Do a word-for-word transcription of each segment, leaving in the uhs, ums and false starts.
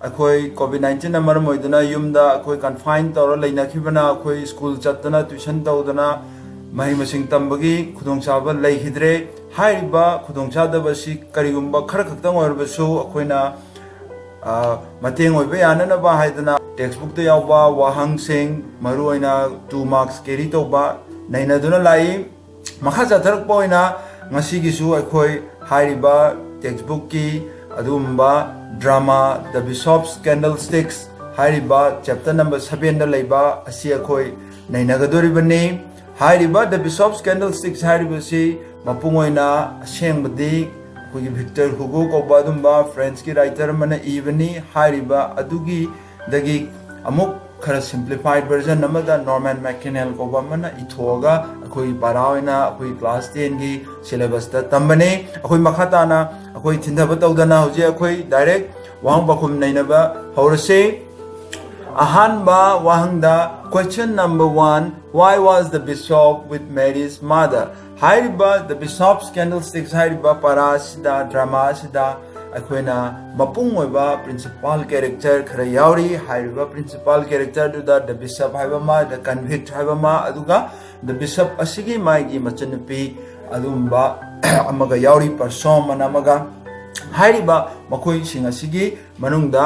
ꯑꯩꯈꯣꯏ ꯀꯣꯚꯤꯗ ꯅꯥꯏꯟꯇꯤꯟꯅ ꯃꯔꯝ ꯑꯣꯏꯗꯨꯅ ꯌꯨꯝꯗ ꯑꯩꯈꯣꯏ ꯀꯟꯐꯥꯏꯟ ꯇꯧꯔ ꯂꯩꯅꯈꯤꯕꯅ ꯑꯩꯈꯣꯏ ꯁ꯭ꯀꯨꯜ ꯆꯠꯇꯅ ꯇ꯭ꯌꯨꯁꯟ ꯇꯧꯗꯅ ꯃꯍꯩ ꯃꯁꯤꯡ ꯇꯝꯕꯒꯤ ꯈꯨꯗꯣꯡꯆꯥꯕ ꯂꯩꯈꯤꯗ꯭ꯔꯦ꯫ ꯍꯥꯏꯔꯤꯕ ꯈꯨꯗꯣꯡꯆꯥꯗꯕ ꯑꯁꯤ ꯀꯔꯤꯒꯨꯝꯕ ꯈꯔ ꯈꯛꯇꯪ ꯑꯣꯏꯔꯕꯁꯨ ꯑꯩꯈꯣꯏꯅ ꯃꯇꯦꯡ ꯑꯣꯏꯕ ꯌꯥꯅꯅꯕ ꯍꯥꯏꯗꯅ ꯇꯦꯛꯁꯕꯨꯛꯇ ꯌꯥꯎꯕ ꯋꯥꯍꯪꯁꯤꯡ, ꯃꯔꯨꯑꯣꯏꯅ ꯇꯨ ꯃꯥꯔꯛꯁ ꯀꯦꯔꯤ ꯇꯧꯕ ꯅꯩꯅꯗꯨꯅ ꯂꯥꯛꯏ꯫ ꯃꯈꯥ ꯆꯠꯊꯔꯛꯄ ꯑꯣꯏꯅ ꯉꯁꯤꯒꯤꯁꯨ ꯑꯩꯈꯣꯏ ꯍꯥꯏꯔꯤꯕ ꯇꯦꯛꯁꯕꯨꯛꯀꯤ ꯑꯗꯨꯒꯨꯝꯕ ꯗ꯭ꯔꯃꯥ ꯗ ꯕꯤꯁꯣꯞꯁ ꯀꯦꯟꯗꯜꯁ꯭ꯇꯤꯛꯁ ꯍꯥꯏꯔꯤꯕ ꯆꯦꯞꯇꯔ ꯅꯝꯕꯔ ꯁꯕꯦꯟꯗ ꯂꯩꯕ ꯑꯁꯤ ꯑꯩꯈꯣꯏ ꯅꯩꯅꯒꯗꯣꯔꯤꯕꯅꯤ꯫ ꯍꯥꯏꯔꯤꯕ ꯗ ꯕꯤꯁꯣꯞꯁ ꯀꯦꯟꯗꯜꯁ꯭ꯇꯤꯛꯁ ꯍꯥꯏꯔꯤꯕꯁꯤ ꯃꯄꯨꯡ ꯑꯣꯏꯅ ꯑꯁꯦꯡꯕꯗꯤ ꯑꯩꯈꯣꯏꯒꯤ ꯚꯤꯛꯇꯔ ꯍꯨꯒꯣ ꯀꯧꯕ ꯑꯗꯨꯝꯕ ꯐ꯭ꯔꯦꯟꯁꯀꯤ ꯔꯥꯏꯇꯔ ꯑꯃꯅ ꯏꯕꯅꯤ꯫ ꯍꯥꯏꯔꯤꯕ ꯑꯗꯨꯒꯤꯗꯒꯤ ꯑꯃꯨꯛ ꯈꯔ ꯁꯤꯝꯄ꯭ꯂꯤꯐꯥꯏꯠ ꯚꯔꯖꯟ ꯑꯃꯗ ꯅꯣꯔꯃꯦꯟ ꯃꯦꯀꯦꯅꯦꯜ ꯀꯧꯕ ꯑꯃꯅ ꯏꯊꯣꯛꯑꯒ ꯑꯩꯈꯣꯏꯒꯤ ꯄꯥꯔꯥ ꯑꯣꯏꯅ ꯑꯩꯈꯣꯏ ꯀ꯭ꯂꯥꯁ ꯇꯦꯟꯒꯤ ꯁꯤꯂꯦꯕꯁꯇ ꯇꯝꯕꯅꯤ꯫ ꯑꯩꯈꯣꯏ ꯃꯈꯥ ꯇꯥꯅ ꯑꯩꯈꯣꯏ ꯊꯤꯟꯊꯕ ꯇꯧꯗꯅ ꯍꯧꯖꯤꯛ ꯑꯩꯈꯣꯏ ꯗꯥꯏꯔꯦꯛ ꯋꯥꯍꯪ ꯄꯥꯎꯈꯨꯝ ꯅꯩꯅꯕ ꯍꯧꯔꯁꯤ꯫ ꯑꯍꯥꯟꯕ ꯋꯥꯍꯪꯗ, question number one, why was the bishop with Mary's mother? ꯍꯥꯏꯔꯤꯕ ꯗ ꯕꯤꯁꯣꯞꯁ ꯀꯦꯟꯗꯜꯁ꯭ꯇꯤꯛꯁ ꯍꯥꯏꯔꯤꯕ ꯄꯥꯔꯥ ꯑꯁꯤꯗ, ꯗ꯭ꯔꯃꯥ ꯑꯁꯤꯗ ꯑꯩꯈꯣꯏꯅ ꯃꯄꯨꯡ ꯑꯣꯏꯕ ꯄ꯭ꯔꯤꯟꯁꯤꯄꯥꯜ ꯀꯦꯔꯦꯛꯇꯔ ꯈꯔ ꯌꯥꯎꯔꯤ꯫ ꯍꯥꯏꯔꯤꯕ ꯄ꯭ꯔꯤꯟꯁꯤꯄꯥꯜ ꯀꯦꯔꯦꯛꯇꯔꯗꯨꯗ ꯗ ꯕꯤꯁꯞ ꯍꯥꯏꯕ ꯑꯃ, ꯗ ꯀꯟꯚꯤꯛ ꯍꯥꯏꯕ ꯑꯃ, ꯑꯗꯨꯒ ꯗ ꯕꯤꯁꯞ ꯑꯁꯤꯒꯤ ꯃꯥꯒꯤ ꯃꯆꯟꯅꯨꯄꯤ ꯑꯗꯨꯒꯨꯝꯕ ꯑꯃꯒ ꯌꯥꯎꯔꯤ, ꯄꯔꯁꯣꯝ ꯑꯅ ꯑꯃꯒ꯫ ꯍꯥꯏꯔꯤꯕ ꯃꯈꯣꯏꯁꯤꯡ ꯑꯁꯤꯒꯤ ꯃꯅꯨꯡꯗ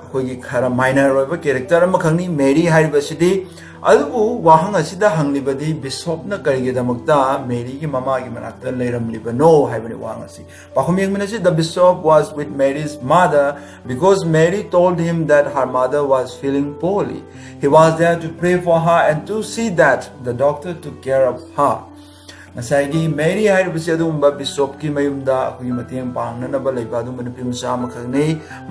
ꯑꯩꯈꯣꯏꯒꯤ ꯈꯔ ꯃꯥꯏꯅꯔ ꯑꯣꯏꯕ ꯀꯦꯔꯦꯛꯇꯔ ꯑꯃꯈꯛꯅꯤ ꯃꯦꯔꯤ ꯍꯥꯏꯔꯤꯕꯁꯤꯗꯤ꯫ ꯑꯗꯨꯕꯨ ꯋꯥꯍꯪ ꯑꯁꯤꯗ ꯍꯪꯂꯤꯕꯗꯤ ꯕꯤꯁꯣꯞꯅ ꯀꯔꯤꯒꯤꯗꯃꯛꯇ ꯃꯦꯔꯤꯒꯤ ꯃꯃꯥꯒꯤ ꯃꯅꯥꯛꯇ ꯂꯩꯔꯝꯂꯤꯕꯅꯣ ꯍꯥꯏꯕꯅꯤ ꯋꯥꯍꯪ ꯑꯁꯤ꯫ ꯄꯥꯎꯈꯨꯝ ꯌꯦꯡꯃꯤꯟꯅꯁꯤ꯫ The bishop was with Mary's mother because Mary told him that her mother was feeling poorly. He was there to pray for her and to see that the doctor took care of her. ꯉꯁꯥꯏꯒꯤ ꯃꯦꯔꯤ ꯍꯥꯏꯔꯤꯕꯁꯤ ꯑꯗꯨꯒꯨꯝꯕ ꯕꯤꯁꯣꯞꯀꯤ ꯃꯌꯨꯝꯗ ꯑꯩꯈꯣꯏꯒꯤ ꯃꯇꯦꯡ ꯄꯥꯡꯅꯅꯕ ꯂꯩꯕ ꯑꯗꯨꯒꯨꯝꯕ ꯅꯨꯄꯤ ꯃꯆꯥ ꯑꯃꯈꯛꯅꯤ꯫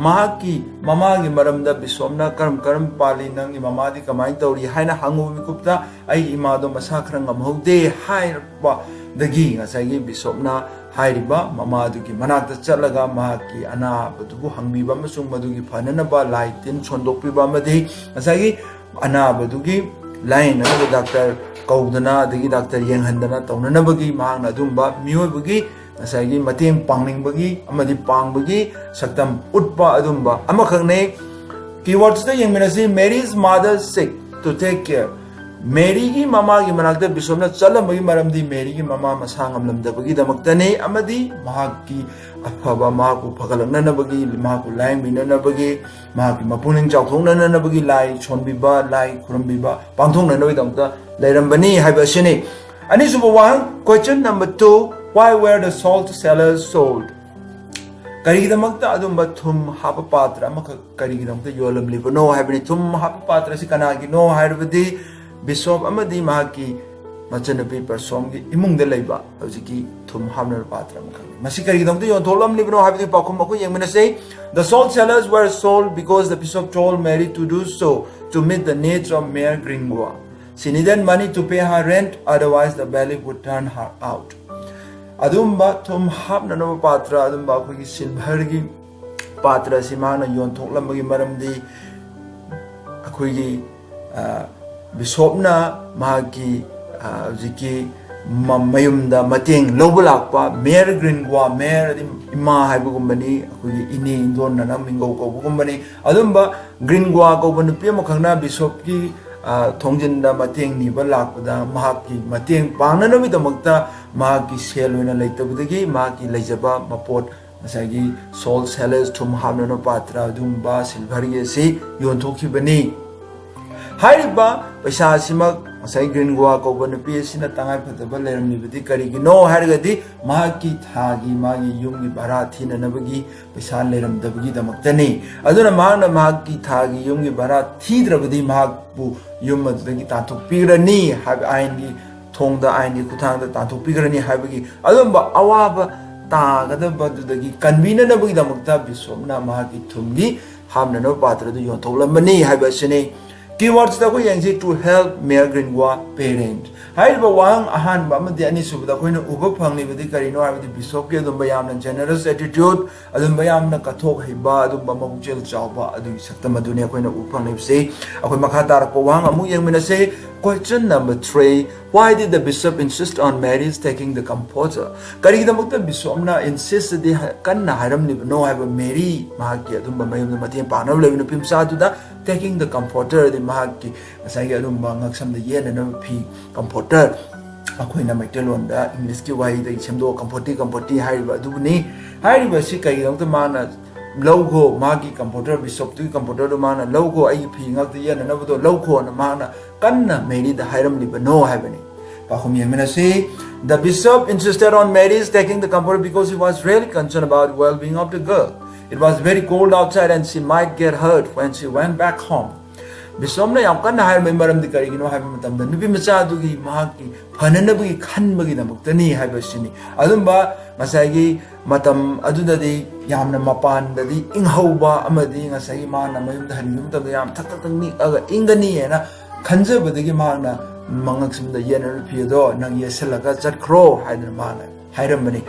ꯃꯍꯥꯛꯀꯤ ꯃꯃꯥꯒꯤ ꯃꯔꯝꯗ ꯕꯤꯁꯣꯞꯅ "ꯀꯔꯝ ꯀꯔꯝ ꯄꯥꯜꯂꯤ, ꯅꯪꯒꯤ ꯃꯃꯥꯗꯤ ꯀꯃꯥꯏꯅ ꯇꯧꯔꯤ?" ꯍꯥꯏꯅ ꯍꯪꯉꯨꯕ ꯃꯤꯀꯨꯞꯇ, "ꯑꯩꯒꯤ ꯏꯃꯥꯗꯣ ꯃꯁꯥ ꯈꯔ ꯉꯝꯍꯧꯗꯦ" ꯍꯥꯏꯔꯛꯄꯗꯒꯤ ꯉꯁꯥꯏꯒꯤ ꯕꯤꯁꯣꯞꯅ ꯍꯥꯏꯔꯤꯕ ꯃꯃꯥꯗꯨꯒꯤ ꯃꯅꯥꯛꯇ ꯆꯠꯂꯒ ꯃꯍꯥꯛꯀꯤ ꯑꯅꯥꯕꯗꯨꯕꯨ ꯍꯪꯕꯤꯕ ꯑꯃꯁꯨꯡ ꯃꯗꯨꯒꯤ ꯐꯅꯅꯕ ꯂꯥꯏ ꯇꯤꯟ ꯁꯣꯟꯗꯣꯛꯄꯤꯕ ꯑꯃꯗꯤ ꯉꯁꯥꯏꯒꯤ ꯑꯅꯥꯕꯗꯨꯒꯤ ꯂꯥꯌꯦꯡꯅꯅꯕ ꯗꯥꯛꯇꯔ ꯀꯧꯗꯅ ꯑꯗꯒꯤ ꯗꯥꯛꯇꯔ ꯌꯦꯡꯍꯟꯗꯅ ꯇꯧꯅꯅꯕꯒꯤ ꯃꯍꯥꯛꯅ ꯑꯗꯨꯝꯕ ꯃꯤꯑꯣꯏꯕꯒꯤ ꯉꯁꯥꯏꯒꯤ ꯃꯇꯦꯡ ꯄꯥꯡꯅꯤꯡꯕꯒꯤ ꯑꯃꯗꯤ ꯄꯥꯡꯕꯒꯤ ꯁꯛꯇꯝ ꯎꯠꯄ ꯑꯗꯨꯝꯕ ꯑꯃꯈꯛꯅꯤ꯫ Keywordsꯇ ꯌꯦꯡꯃꯤꯟꯅꯁꯤ꯫ Mary's mother seek to take care. ꯃꯦꯔꯤꯒꯤ ꯃꯃꯥꯒꯤ ꯃꯅꯥꯛꯇ ꯕꯤꯁꯣꯞꯅ ꯆꯠꯂꯝꯕꯒꯤ ꯃꯔꯝꯗꯤ ꯃꯦꯔꯤꯒꯤ ꯃꯃꯥ ꯃꯁꯥ ꯉꯝꯂꯝꯗꯕꯒꯤꯗꯃꯛꯇꯅꯤ, ꯑꯃꯗꯤ ꯃꯍꯥꯛꯀꯤ ꯑꯐꯕ, ꯃꯍꯥꯛꯄꯨ ꯐꯒꯠꯂꯛꯅꯅꯕꯒꯤ, ꯃꯍꯥꯛꯄꯨ ꯂꯥꯌꯦꯡꯕꯤꯅꯅꯕꯒꯤ, ꯃꯍꯥꯛꯀꯤ ꯃꯄꯨꯛꯅꯤꯡ ꯆꯥꯎꯊꯣꯛꯅꯅꯕꯒꯤ ꯂꯥꯏ ꯁꯣꯟꯕꯤꯕ, ꯂꯥꯏ ꯈꯨꯔꯨꯝꯕꯤꯕ ꯄꯥꯡꯊꯣꯛꯅꯅꯕꯒꯤꯗꯃꯛꯇ ꯂꯩꯔꯝꯕꯅꯤ ꯍꯥꯏꯕ ꯑꯁꯤꯅꯤ꯫ ꯑꯅꯤꯁꯨꯕ ꯋꯥꯍꯪ, question number two, why were the salt cellars sold? ꯀꯔꯤꯒꯤꯗꯃꯛꯇ ꯑꯗꯨꯝꯕ ꯊꯨꯝ ꯍꯥꯞꯄ ꯄꯥꯇ꯭ꯔ ꯑꯃꯈꯛ ꯀꯔꯤꯒꯤꯗꯃꯛꯇ ꯌꯣꯜꯂꯝꯂꯤꯕꯅꯣ ꯍꯥꯏꯕꯅꯤ꯫ ꯊꯨꯝ ꯍꯥꯞꯄ ꯄꯥꯇ꯭ꯔ ꯑꯁꯤ ꯀꯅꯥꯒꯤꯅꯣ ꯍꯥꯏꯔꯕꯗꯤ ꯕꯤꯁꯣꯞ ꯑꯃꯗꯤ ꯃꯍꯥꯛꯀꯤ ꯃꯆꯟꯅꯨꯄꯤ ꯄꯔꯁꯣꯝꯒꯤ ꯏꯃꯨꯡꯗ ꯂꯩꯕ ꯍꯧꯖꯤꯛꯀꯤ ꯊꯨꯝ ꯍꯥꯞꯅꯕ ꯄꯥꯇ꯭ꯔ ꯑꯃꯈꯛꯅꯤ꯫ ꯃꯁꯤ ꯀꯔꯤꯒꯤꯗꯃꯛꯇ ꯌꯣꯟꯊꯣꯛꯂꯝꯂꯤꯕꯅꯣ ꯍꯥꯏꯕꯗꯨꯒꯤ ꯄꯥꯎꯈꯨꯝ ꯑꯩꯈꯣꯏ ꯌꯦꯡꯃꯤꯟꯅꯁꯤ꯫ The salt cellars were sold because the bishop told Mary to do so to meet the needs of Mère Gringoire. She needed money to pay her rent, otherwise the bailiff would turn her out. ꯑꯗꯨꯝꯕ ꯊꯨꯝ ꯍꯥꯞꯅꯅꯕ ꯄꯥꯇ꯭ꯔ, ꯑꯗꯨꯝꯕ ꯑꯩꯈꯣꯏꯒꯤ ꯁꯤꯜꯚꯔꯒꯤ ꯄꯥꯇ꯭ꯔ ꯑꯁꯤ ꯃꯍꯥꯛꯅ ꯌꯣꯟꯊꯣꯛꯂꯝꯕꯒꯤ ꯃꯔꯝꯗꯤ ꯑꯩꯈꯣꯏꯒꯤ, ꯑ, ꯕꯤꯁꯣꯞꯅ ꯃꯍꯥꯛꯀꯤ, ꯑ, ꯍꯧꯖꯤꯛꯀꯤ ꯃ-, ꯃꯌꯨꯝꯗ ꯃꯇꯦꯡ ꯂꯧꯕ ꯂꯥꯛꯄ ꯃꯦꯔ ꯒ꯭ꯔꯤꯟꯒ꯭ꯋꯥ, ꯃꯦꯔ ꯑꯗꯤ ꯏꯃꯥ ꯍꯥꯏꯕꯒꯨꯝꯕꯅꯤ, ꯑꯩꯈꯣꯏꯒꯤ ꯏꯅꯦ ꯏꯟꯗꯣꯟꯅꯅ ꯃꯤꯡꯒꯧ ꯀꯧꯕꯒꯨꯝꯕꯅꯤ꯫ ꯑꯗꯨꯝꯕ ꯒ꯭ꯔꯤꯟꯒ꯭ꯋꯥ ꯀꯧꯕ ꯅꯨꯄꯤ ꯑꯃꯈꯛꯅ ꯕꯤꯁꯣꯞꯀꯤ, ꯑ, ꯊꯣꯡꯖꯤꯟꯗ ꯃꯇꯦꯡ ꯅꯤꯕ ꯂꯥꯛꯄꯗ ꯃꯍꯥꯛꯀꯤ ꯃꯇꯦꯡ ꯄꯥꯡꯅꯅꯕꯒꯤꯗꯃꯛꯇ ꯃꯍꯥꯛꯀꯤ ꯁꯦꯜ ꯑꯣꯏꯅ ꯂꯩꯇꯕꯗꯒꯤ ꯃꯍꯥꯛꯀꯤ ꯂꯩꯖꯕ ꯃꯄꯣꯠ, ꯉꯁꯥꯏꯒꯤ salt cellars, ꯊꯨꯝ ꯍꯥꯞꯅꯅꯕ ꯄꯥꯇ꯭ꯔ, ꯑꯗꯨꯒꯨꯝꯕ ꯁꯤꯜꯚꯔꯒꯤ ꯑꯁꯤ ꯌꯣꯟꯊꯣꯛꯈꯤꯕꯅꯤ꯫ ꯍꯥꯏꯔꯤꯕ ꯄꯩꯁꯥ ꯑꯁꯤꯃꯛ ꯉꯁꯥꯏ ꯒ꯭ꯔꯤꯟꯒ꯭ꯋꯥ ꯀꯧꯕ ꯅꯨꯄꯤ ꯑꯁꯤꯅ ꯇꯉꯥꯏ ꯐꯗꯕ ꯂꯩꯔꯝꯂꯤꯕꯗꯤ ꯀꯔꯤꯒꯤꯅꯣ ꯍꯥꯏꯔꯒꯗꯤ ꯃꯍꯥꯛꯀꯤ ꯊꯥꯒꯤ ꯃꯥꯒꯤ ꯌꯨꯝꯒꯤ ꯚꯔꯥ ꯊꯤꯅꯅꯕꯒꯤ ꯄꯩꯁꯥ ꯂꯩꯔꯝꯗꯕꯒꯤꯗꯃꯛꯇꯅꯤ꯫ ꯑꯗꯨꯅ ꯃꯍꯥꯛꯅ ꯃꯍꯥꯛꯀꯤ ꯊꯥꯒꯤ ꯌꯨꯝꯒꯤ ꯚꯔꯥ ꯊꯤꯗ꯭ꯔꯕꯗꯤ ꯃꯍꯥꯛꯄꯨ ꯌꯨꯝ ꯑꯗꯨꯗꯒꯤ ꯇꯥꯟꯊꯣꯛꯄꯤꯔꯅꯤ ꯍꯥꯏꯕ, ꯑꯥꯏꯟꯒꯤ ꯊꯣꯡꯗ, ꯑꯥꯏꯟꯒꯤ ꯈꯨꯠꯊꯥꯡꯗ ꯇꯥꯟꯊꯣꯛꯄꯤꯈ꯭ꯔꯅꯤ ꯍꯥꯏꯕꯒꯤ ꯑꯗꯨꯝꯕ ꯑꯋꯥꯕ ꯇꯥꯒꯗꯕꯗꯨꯗꯒꯤ ꯀꯟꯕꯤꯅꯅꯕꯒꯤꯗꯃꯛꯇ ꯕꯤꯁꯣꯞꯅ ꯃꯍꯥꯛꯀꯤ ꯊꯨꯝꯒꯤ ꯍꯥꯞꯅꯅꯕ ꯄꯥꯇ꯭ꯔꯗꯨ ꯌꯣꯟꯊꯣꯛꯂꯝꯕꯅꯤ ꯍꯥꯏꯕ ꯑꯁꯤꯅꯤ꯫ Keywordsꯇ ꯑꯩꯈꯣꯏ ꯌꯦꯡꯁꯤ, to help Mère Gringoire pay rent꯫ ꯍꯥꯏꯔꯤꯕ ꯋꯥꯍꯪ ꯑꯍꯥꯟꯕ ꯑꯃꯗꯤ ꯑꯅꯤꯁꯨꯕꯗ ꯑꯩꯈꯣꯏꯅ ꯎꯕ ꯐꯪꯂꯤꯕꯗꯤ ꯀꯔꯤꯅꯣ ꯍꯥꯏꯕꯗꯤ ꯕꯤꯁꯣꯞꯀꯤ ꯑꯗꯨꯝꯕ ꯌꯥꯝꯅ generous attitude, ꯑꯗꯨꯝꯕ ꯌꯥꯝꯅ ꯀꯠꯊꯣꯛ ꯍꯩꯕ, ꯑꯗꯨꯝꯕ ꯃꯄꯨꯛꯆꯦꯜ ꯆꯥꯎꯕ ꯑꯗꯨꯒꯤ ꯁꯛꯇꯝ ꯑꯗꯨꯅꯤ ꯑꯩꯈꯣꯏꯅ ꯎꯕ ꯐꯪꯂꯤꯕꯁꯤ꯫ ꯑꯩꯈꯣꯏ ꯃꯈꯥ ꯇꯥꯔꯛꯄ ꯋꯥꯍꯪ ꯑꯃꯨꯛ ꯌꯦꯡꯃꯤꯟꯅꯁꯤ꯫ Question number three, why did the bishop insist on Mary's taking the comforter? ꯀꯔꯤꯒꯤꯗꯃꯛꯇ ꯕꯤꯁꯣꯞꯅ insist ꯗꯤ ꯀꯟꯅ ꯍꯥꯏꯔꯝꯂꯤꯕꯅꯣ ꯍꯥꯏꯕ, ꯃꯦꯔꯤ ꯃꯍꯥꯛꯀꯤ ꯑꯗꯨꯝꯕ ꯃꯌꯨꯝꯗ ꯃꯇꯦꯡ ꯄꯥꯡꯅꯕ ꯂꯩꯕ ꯅꯨꯄꯤ ꯃꯆꯥꯗꯨꯗ taking the comforter ꯗꯤ ꯃꯍꯥꯛꯀꯤ ꯉꯁꯥꯏꯒꯤ ꯑꯗꯨꯝꯕ ꯉꯛꯁꯝꯗ ꯌꯦꯠꯅꯅꯕ ꯐꯤ, comforter, ꯑꯩꯈꯣꯏꯅ ꯃꯩꯇꯩꯂꯣꯟꯗ English ꯀꯤ ꯋꯥꯍꯩꯗꯒꯤ ꯁꯦꯝꯗꯣꯛꯑ comforter, comforter ꯍꯥꯏꯔꯤꯕ ꯑꯗꯨꯕꯨꯅꯤ꯫ ꯍꯥꯏꯔꯤꯕ ꯑꯁꯤ ꯀꯔꯤꯒꯤꯗꯃꯛꯇ ꯃꯥꯅ ꯂꯧꯈꯣ, ꯃꯥꯒꯤ comforter, ꯕꯤꯁꯣꯞꯇꯨꯒꯤ comforter ꯗꯨ ꯃꯥꯅ ꯂꯧꯈꯣ, ꯑꯩꯒꯤ ꯐꯤ ꯉꯛꯇ ꯌꯦꯠꯅꯅꯕꯗꯣ ꯂꯧꯈꯣꯅ ꯃꯥꯅ ꯀꯟꯅ ꯃꯦꯔꯤꯗ ꯍꯥꯏꯔꯝꯂꯤꯕꯅꯣ ꯍꯥꯏꯕꯅꯤ꯫ ꯄꯥꯎꯈꯨꯝ ꯌꯦꯡꯃꯤꯟꯅꯁꯤ꯫ The bishop insisted on Mary's taking the comforter because he was really concerned about well-being of the girl. It was very cold outside and she might get hurt when she went back home. ꯕꯤꯁꯣꯞꯅ ꯌꯥꯝ ꯀꯟꯅ ꯍꯥꯏꯔꯝꯕꯒꯤ ꯃꯔꯝꯗꯤ ꯀꯔꯤꯒꯤꯅꯣ ꯍꯥꯏꯕ ꯃꯇꯝꯗ ꯅꯨꯄꯤ ꯃꯆꯥꯗꯨꯒꯤ ꯃꯍꯥꯛꯀꯤ ꯐꯅꯅꯕꯒꯤ ꯈꯟꯕꯒꯤꯗꯃꯛꯇꯅꯤ ꯍꯥꯏꯕꯁꯤꯅꯤ꯫ ꯑꯗꯨꯝꯕ ꯉꯁꯥꯏꯒꯤ ꯃꯇꯝ ꯑꯗꯨꯗꯗꯤ ꯌꯥꯝꯅ ꯃꯄꯥꯟꯗꯗꯤ ꯏꯪꯍꯧꯕ ꯑꯃꯗꯤ ꯉꯁꯥꯏꯒꯤ ꯃꯥꯅ ꯃꯌꯨꯝꯗ ꯍꯟꯈꯤꯕ ꯃꯇꯝꯗ ꯌꯥꯝ ꯊꯛ ꯊꯛ ꯊꯛ ꯅꯤꯛꯑꯒ ꯏꯪꯒꯅꯤ ꯍꯥꯏꯅ ꯈꯟꯖꯕꯗꯒꯤ ꯃꯍꯥꯛꯅ ꯃꯉꯛꯁꯝꯗ ꯌꯦꯠꯅꯔꯤꯕ ꯐꯤ ꯑꯗꯣ ꯅꯪ ꯌꯦꯠꯁꯜꯂꯒ ꯆꯠꯈ꯭ꯔꯣ ꯍꯥꯏꯗꯅ ꯃꯥꯅ ꯍꯥꯏꯔꯝꯕꯅꯤ꯫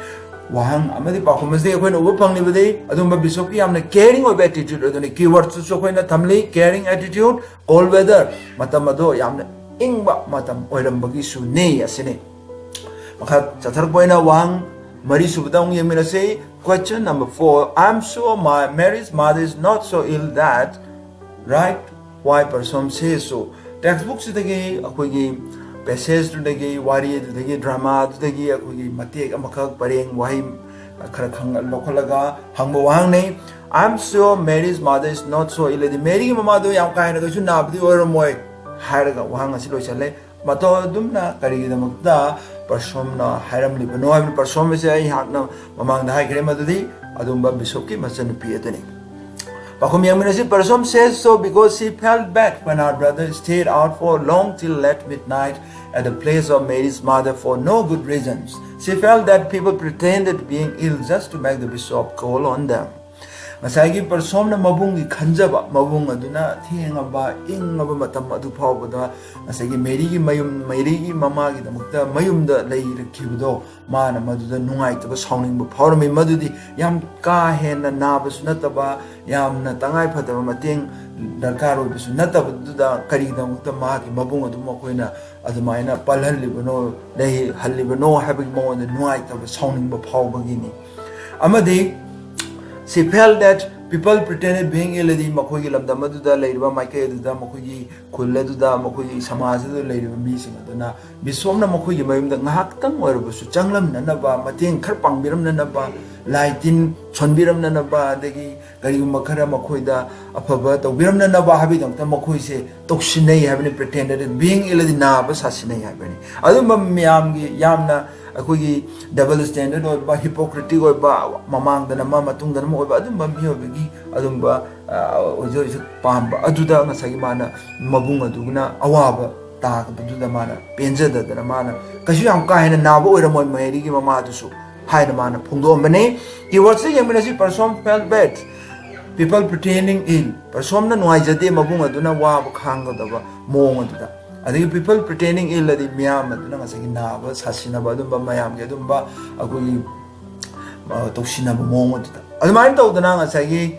ꯋꯥꯍꯪ ꯑꯃꯗꯤ ꯄꯥꯎꯈꯨꯝ ꯑꯁꯤꯗꯒꯤ ꯑꯩꯈꯣꯏꯅ ꯎꯕ ꯐꯪꯂꯤꯕꯗꯤ ꯑꯗꯨꯝꯕ ꯕꯤꯁꯣꯞꯀꯤ ꯌꯥꯝꯅ caring ꯑꯣꯏꯕ attitude ꯑꯗꯨꯅꯤ꯫ Keyword ꯁꯨ ꯑꯩꯈꯣꯏꯅ ꯊꯝꯂꯤ, caring attitude, cold weather, ꯃꯇꯝ ꯑꯗꯣ ꯌꯥꯝꯅ ꯏꯪꯕ ꯃꯇꯝ ꯑꯣꯏꯔꯝꯕꯒꯤꯁꯨꯅꯤ ꯑꯁꯤꯅꯤ꯫ ꯃꯈꯥ ꯆꯠꯊꯔꯛꯄ ꯑꯣꯏꯅ ꯋꯥꯍꯪ ꯃꯔꯤꯁꯨꯕꯗ ꯑꯃꯨꯛ ꯌꯦꯡꯃꯤꯟꯅꯁꯤ꯫ Question number four, I am sure my Mary's mother is not so ill that, right? Why Parsom says so? Text book ꯁꯤꯗꯒꯤ ꯑꯩꯈꯣꯏꯒꯤ passage ꯇꯨꯗꯒꯤ, ꯋꯥꯔꯤ ꯑꯗꯨꯗꯒꯤ, drama ꯑꯗꯨꯗꯒꯤ ꯑꯩꯈꯣꯏꯒꯤ ꯃꯇꯦꯛ ꯑꯃꯈꯛ ꯄꯔꯦꯡ ꯋꯥꯍꯩ ꯈꯔ ꯈꯪ ꯂꯧꯈꯠꯂꯒ ꯍꯪꯕ ꯋꯥꯍꯪꯅꯤ꯫ I am sure Mary's mother is not so ill ꯍꯥꯏꯗꯤ ꯃꯦꯔꯤꯒꯤ ꯃꯃꯥꯗꯣ ꯌꯥꯝ ꯀꯥ ꯍꯦꯟꯅ ꯀꯩꯁꯨ ꯅꯥꯕꯗꯤ ꯑꯣꯏꯔꯝꯃꯣꯏ ꯍꯥꯏꯔꯒ ꯋꯥꯍꯪ ꯑꯁꯤ ꯂꯣꯏꯁꯜꯂꯦ꯫ ꯃꯇꯧ ꯑꯗꯨꯝꯅ ꯀꯔꯤꯒꯤꯗꯃꯛꯇ ꯄꯔꯁꯣꯝꯅ ꯍꯥꯏꯔꯝꯂꯤꯕꯅꯣ ꯍꯥꯏꯕꯅꯤ꯫ ꯄꯔꯁꯣꯝ ꯑꯁꯦ ꯑꯩꯍꯥꯛꯅ ꯃꯃꯥꯡꯗ ꯍꯥꯏꯈ꯭ꯔꯦ, ꯃꯗꯨꯗꯤ ꯑꯗꯨꯝꯕ ꯕꯤꯁꯣꯞꯀꯤ ꯃꯆꯟꯅꯨꯄꯤ ꯑꯗꯨꯅꯤ꯫ ꯄꯥꯎꯈꯨꯝ ꯌꯦꯡꯃꯤꯟꯅꯁꯤ꯫ Parsom says so because she felt bad when her brother stayed out for long till late midnight at the place of Mary's mother for no good reasons. She felt that people pretended being ill just to make the bishop call on them. ꯉꯁꯥꯏꯒꯤ ꯄꯔꯁꯣꯝꯅ ꯃꯕꯨꯡꯒꯤ ꯈꯟꯖꯕ, ꯃꯕꯨꯡ ꯑꯗꯨꯅ ꯊꯦꯡꯉꯕ ꯏꯪꯉꯕ ꯃꯇꯝ ꯑꯗꯨ ꯐꯥꯎꯕꯗ ꯉꯁꯥꯏꯒꯤ ꯃꯦꯔꯤꯒꯤ ꯃꯌꯨꯝ, ꯃꯦꯔꯤꯒꯤ ꯃꯃꯥꯒꯤꯗꯃꯛꯇ ꯃꯌꯨꯝꯗ ꯂꯩꯔꯛꯈꯤꯕꯗꯣ, ꯃꯥꯅ ꯃꯗꯨꯗ ꯅꯨꯡꯉꯥꯏꯇꯕ, ꯁꯥꯎꯅꯤꯡꯕ ꯐꯥꯎꯔꯝꯃꯤ꯫ ꯃꯗꯨꯗꯤ ꯌꯥꯝ ꯀꯥ ꯍꯦꯟꯅ ꯅꯥꯕꯁꯨ ꯅꯠꯇꯕ, ꯌꯥꯝꯅ ꯇꯉꯥꯏ ꯐꯗꯕ ꯃꯇꯦꯡ ꯗꯔꯀꯥꯔ ꯑꯣꯏꯕꯁꯨ ꯅꯠꯇꯕꯗꯨꯗ ꯀꯔꯤꯒꯤꯗꯃꯛꯇ ꯃꯍꯥꯛꯀꯤ ꯃꯕꯨꯡ ꯑꯗꯨ ꯃꯈꯣꯏꯅ ꯑꯗꯨꯃꯥꯏꯅ ꯄꯜꯍꯜꯂꯤꯕꯅꯣ, ꯂꯩꯍꯜꯂꯤꯕꯅꯣ ꯍꯥꯏꯕꯒꯤ ꯃꯉꯣꯟꯗ ꯅꯨꯡꯉꯥꯏꯇꯕ, ꯁꯥꯎꯅꯤꯡꯕ ꯐꯥꯎꯕꯒꯤꯅꯤ꯫ ꯑꯃꯗꯤ she felt that people pretended being ill, ꯍꯥꯏꯗꯤ ꯃꯈꯣꯏꯒꯤ ꯂꯝꯗꯝ ꯑꯗꯨꯗ ꯂꯩꯔꯤꯕ, ꯃꯥꯏꯀꯩ ꯑꯗꯨꯗ, ꯃꯈꯣꯏꯒꯤ ꯈꯨꯜ ꯑꯗꯨꯗ, ꯃꯈꯣꯏꯒꯤ ꯁꯃꯥꯖ ꯑꯗꯨꯗ ꯂꯩꯔꯤꯕ ꯃꯤꯁꯤꯡ ꯑꯗꯨꯅ ꯕꯤꯁꯣꯞꯅ ꯃꯈꯣꯏꯒꯤ ꯃꯌꯨꯝꯗ ꯉꯥꯏꯍꯥꯛꯇꯪ ꯑꯣꯏꯔꯕꯁꯨ ꯆꯪꯂꯝꯅꯅꯕ, ꯃꯇꯦꯡ ꯈꯔ ꯄꯥꯡꯕꯤꯔꯝꯅꯅꯕ, ꯂꯥꯏ ꯇꯤꯟ ꯁꯣꯟꯕꯤꯔꯝꯅꯅꯕ, ꯑꯗꯒꯤ ꯀꯔꯤꯒꯨꯝꯕ ꯈꯔ ꯃꯈꯣꯏꯗ ꯑꯐꯕ ꯇꯧꯕꯤꯔꯝꯅꯅꯕ ꯍꯥꯏꯕꯒꯤꯗꯃꯛꯇ ꯃꯈꯣꯏꯁꯦ ꯇꯧꯁꯤꯟꯅꯩ ꯍꯥꯏꯕꯅꯤ꯫ Pretended being ill ꯍꯥꯏꯗꯤ ꯅꯥꯕ ꯁꯥꯁꯤꯟꯅꯩ ꯍꯥꯏꯕꯅꯤ꯫ ꯑꯗꯨꯝꯕ ꯃꯌꯥꯝꯒꯤ ꯌꯥꯝꯅ ꯑꯩꯈꯣꯏꯒꯤ double standard ꯑꯣꯏꯕ, hypocritic ꯑꯣꯏꯕ, ꯃꯃꯥꯡꯗꯅ ꯑꯃ ꯃꯇꯨꯡꯗꯅ ꯑꯃ ꯑꯣꯏꯕ ꯑꯗꯨꯝꯕ ꯃꯤꯑꯣꯏꯕꯒꯤ ꯑꯗꯨꯝꯕ, ꯑ, ꯑꯣꯏꯖ ꯑꯣꯏꯖ ꯄꯥꯝꯕ ꯑꯗꯨꯗ ꯉꯁꯥꯏꯒꯤ ꯃꯥꯅ ꯃꯕꯨꯡ ꯑꯗꯨꯅ ꯑꯋꯥꯕ ꯇꯥꯕꯗꯨꯗ ꯃꯥꯅ ꯄꯦꯟꯖꯗꯗꯅ, ꯃꯥꯅ ꯀꯩꯁꯨ ꯌꯥꯝ ꯀꯥ ꯍꯦꯟꯅ ꯅꯥꯕ ꯑꯣꯏꯔꯝꯃꯣꯏ ꯃꯦꯔꯤꯒꯤ ꯃꯃꯥꯗꯨꯁꯨ ꯍꯥꯏꯅ ꯃꯥꯅ ꯐꯣꯡꯗꯣꯛꯑꯝꯕꯅꯤ꯫ Keywordsꯇ ꯌꯦꯡꯃꯤꯟꯅꯁꯤ: perform felt bad, people pretending ill꯫ ꯄꯔꯁꯣꯝꯅ ꯅꯨꯡꯉꯥꯏꯖꯗꯦ, ꯃꯕꯨꯡ ꯑꯗꯨꯅ ꯋꯥꯕ ꯈꯥꯡꯒꯗꯕ ꯃꯑꯣꯡ ꯑꯗꯨꯗ꯫ ꯑꯗꯒꯤ people pretending ill ꯑꯗꯤ ꯃꯤꯌꯥꯝ ꯑꯗꯨꯅ ꯉꯁꯥꯏꯒꯤ ꯅꯥꯕ ꯁꯥꯁꯤꯟꯅꯕ, ꯑꯗꯨꯝꯕ ꯃꯌꯥꯝꯒꯤ ꯑꯗꯨꯝꯕ ꯑꯩꯈꯣꯏꯒꯤ, ꯑ, ꯇꯧꯁꯤꯟꯅꯕ ꯃꯑꯣꯡ ꯑꯗꯨꯗ꯫ ꯑꯗꯨꯃꯥꯏꯅ ꯇꯧꯗꯅ ꯉꯁꯥꯏꯒꯤ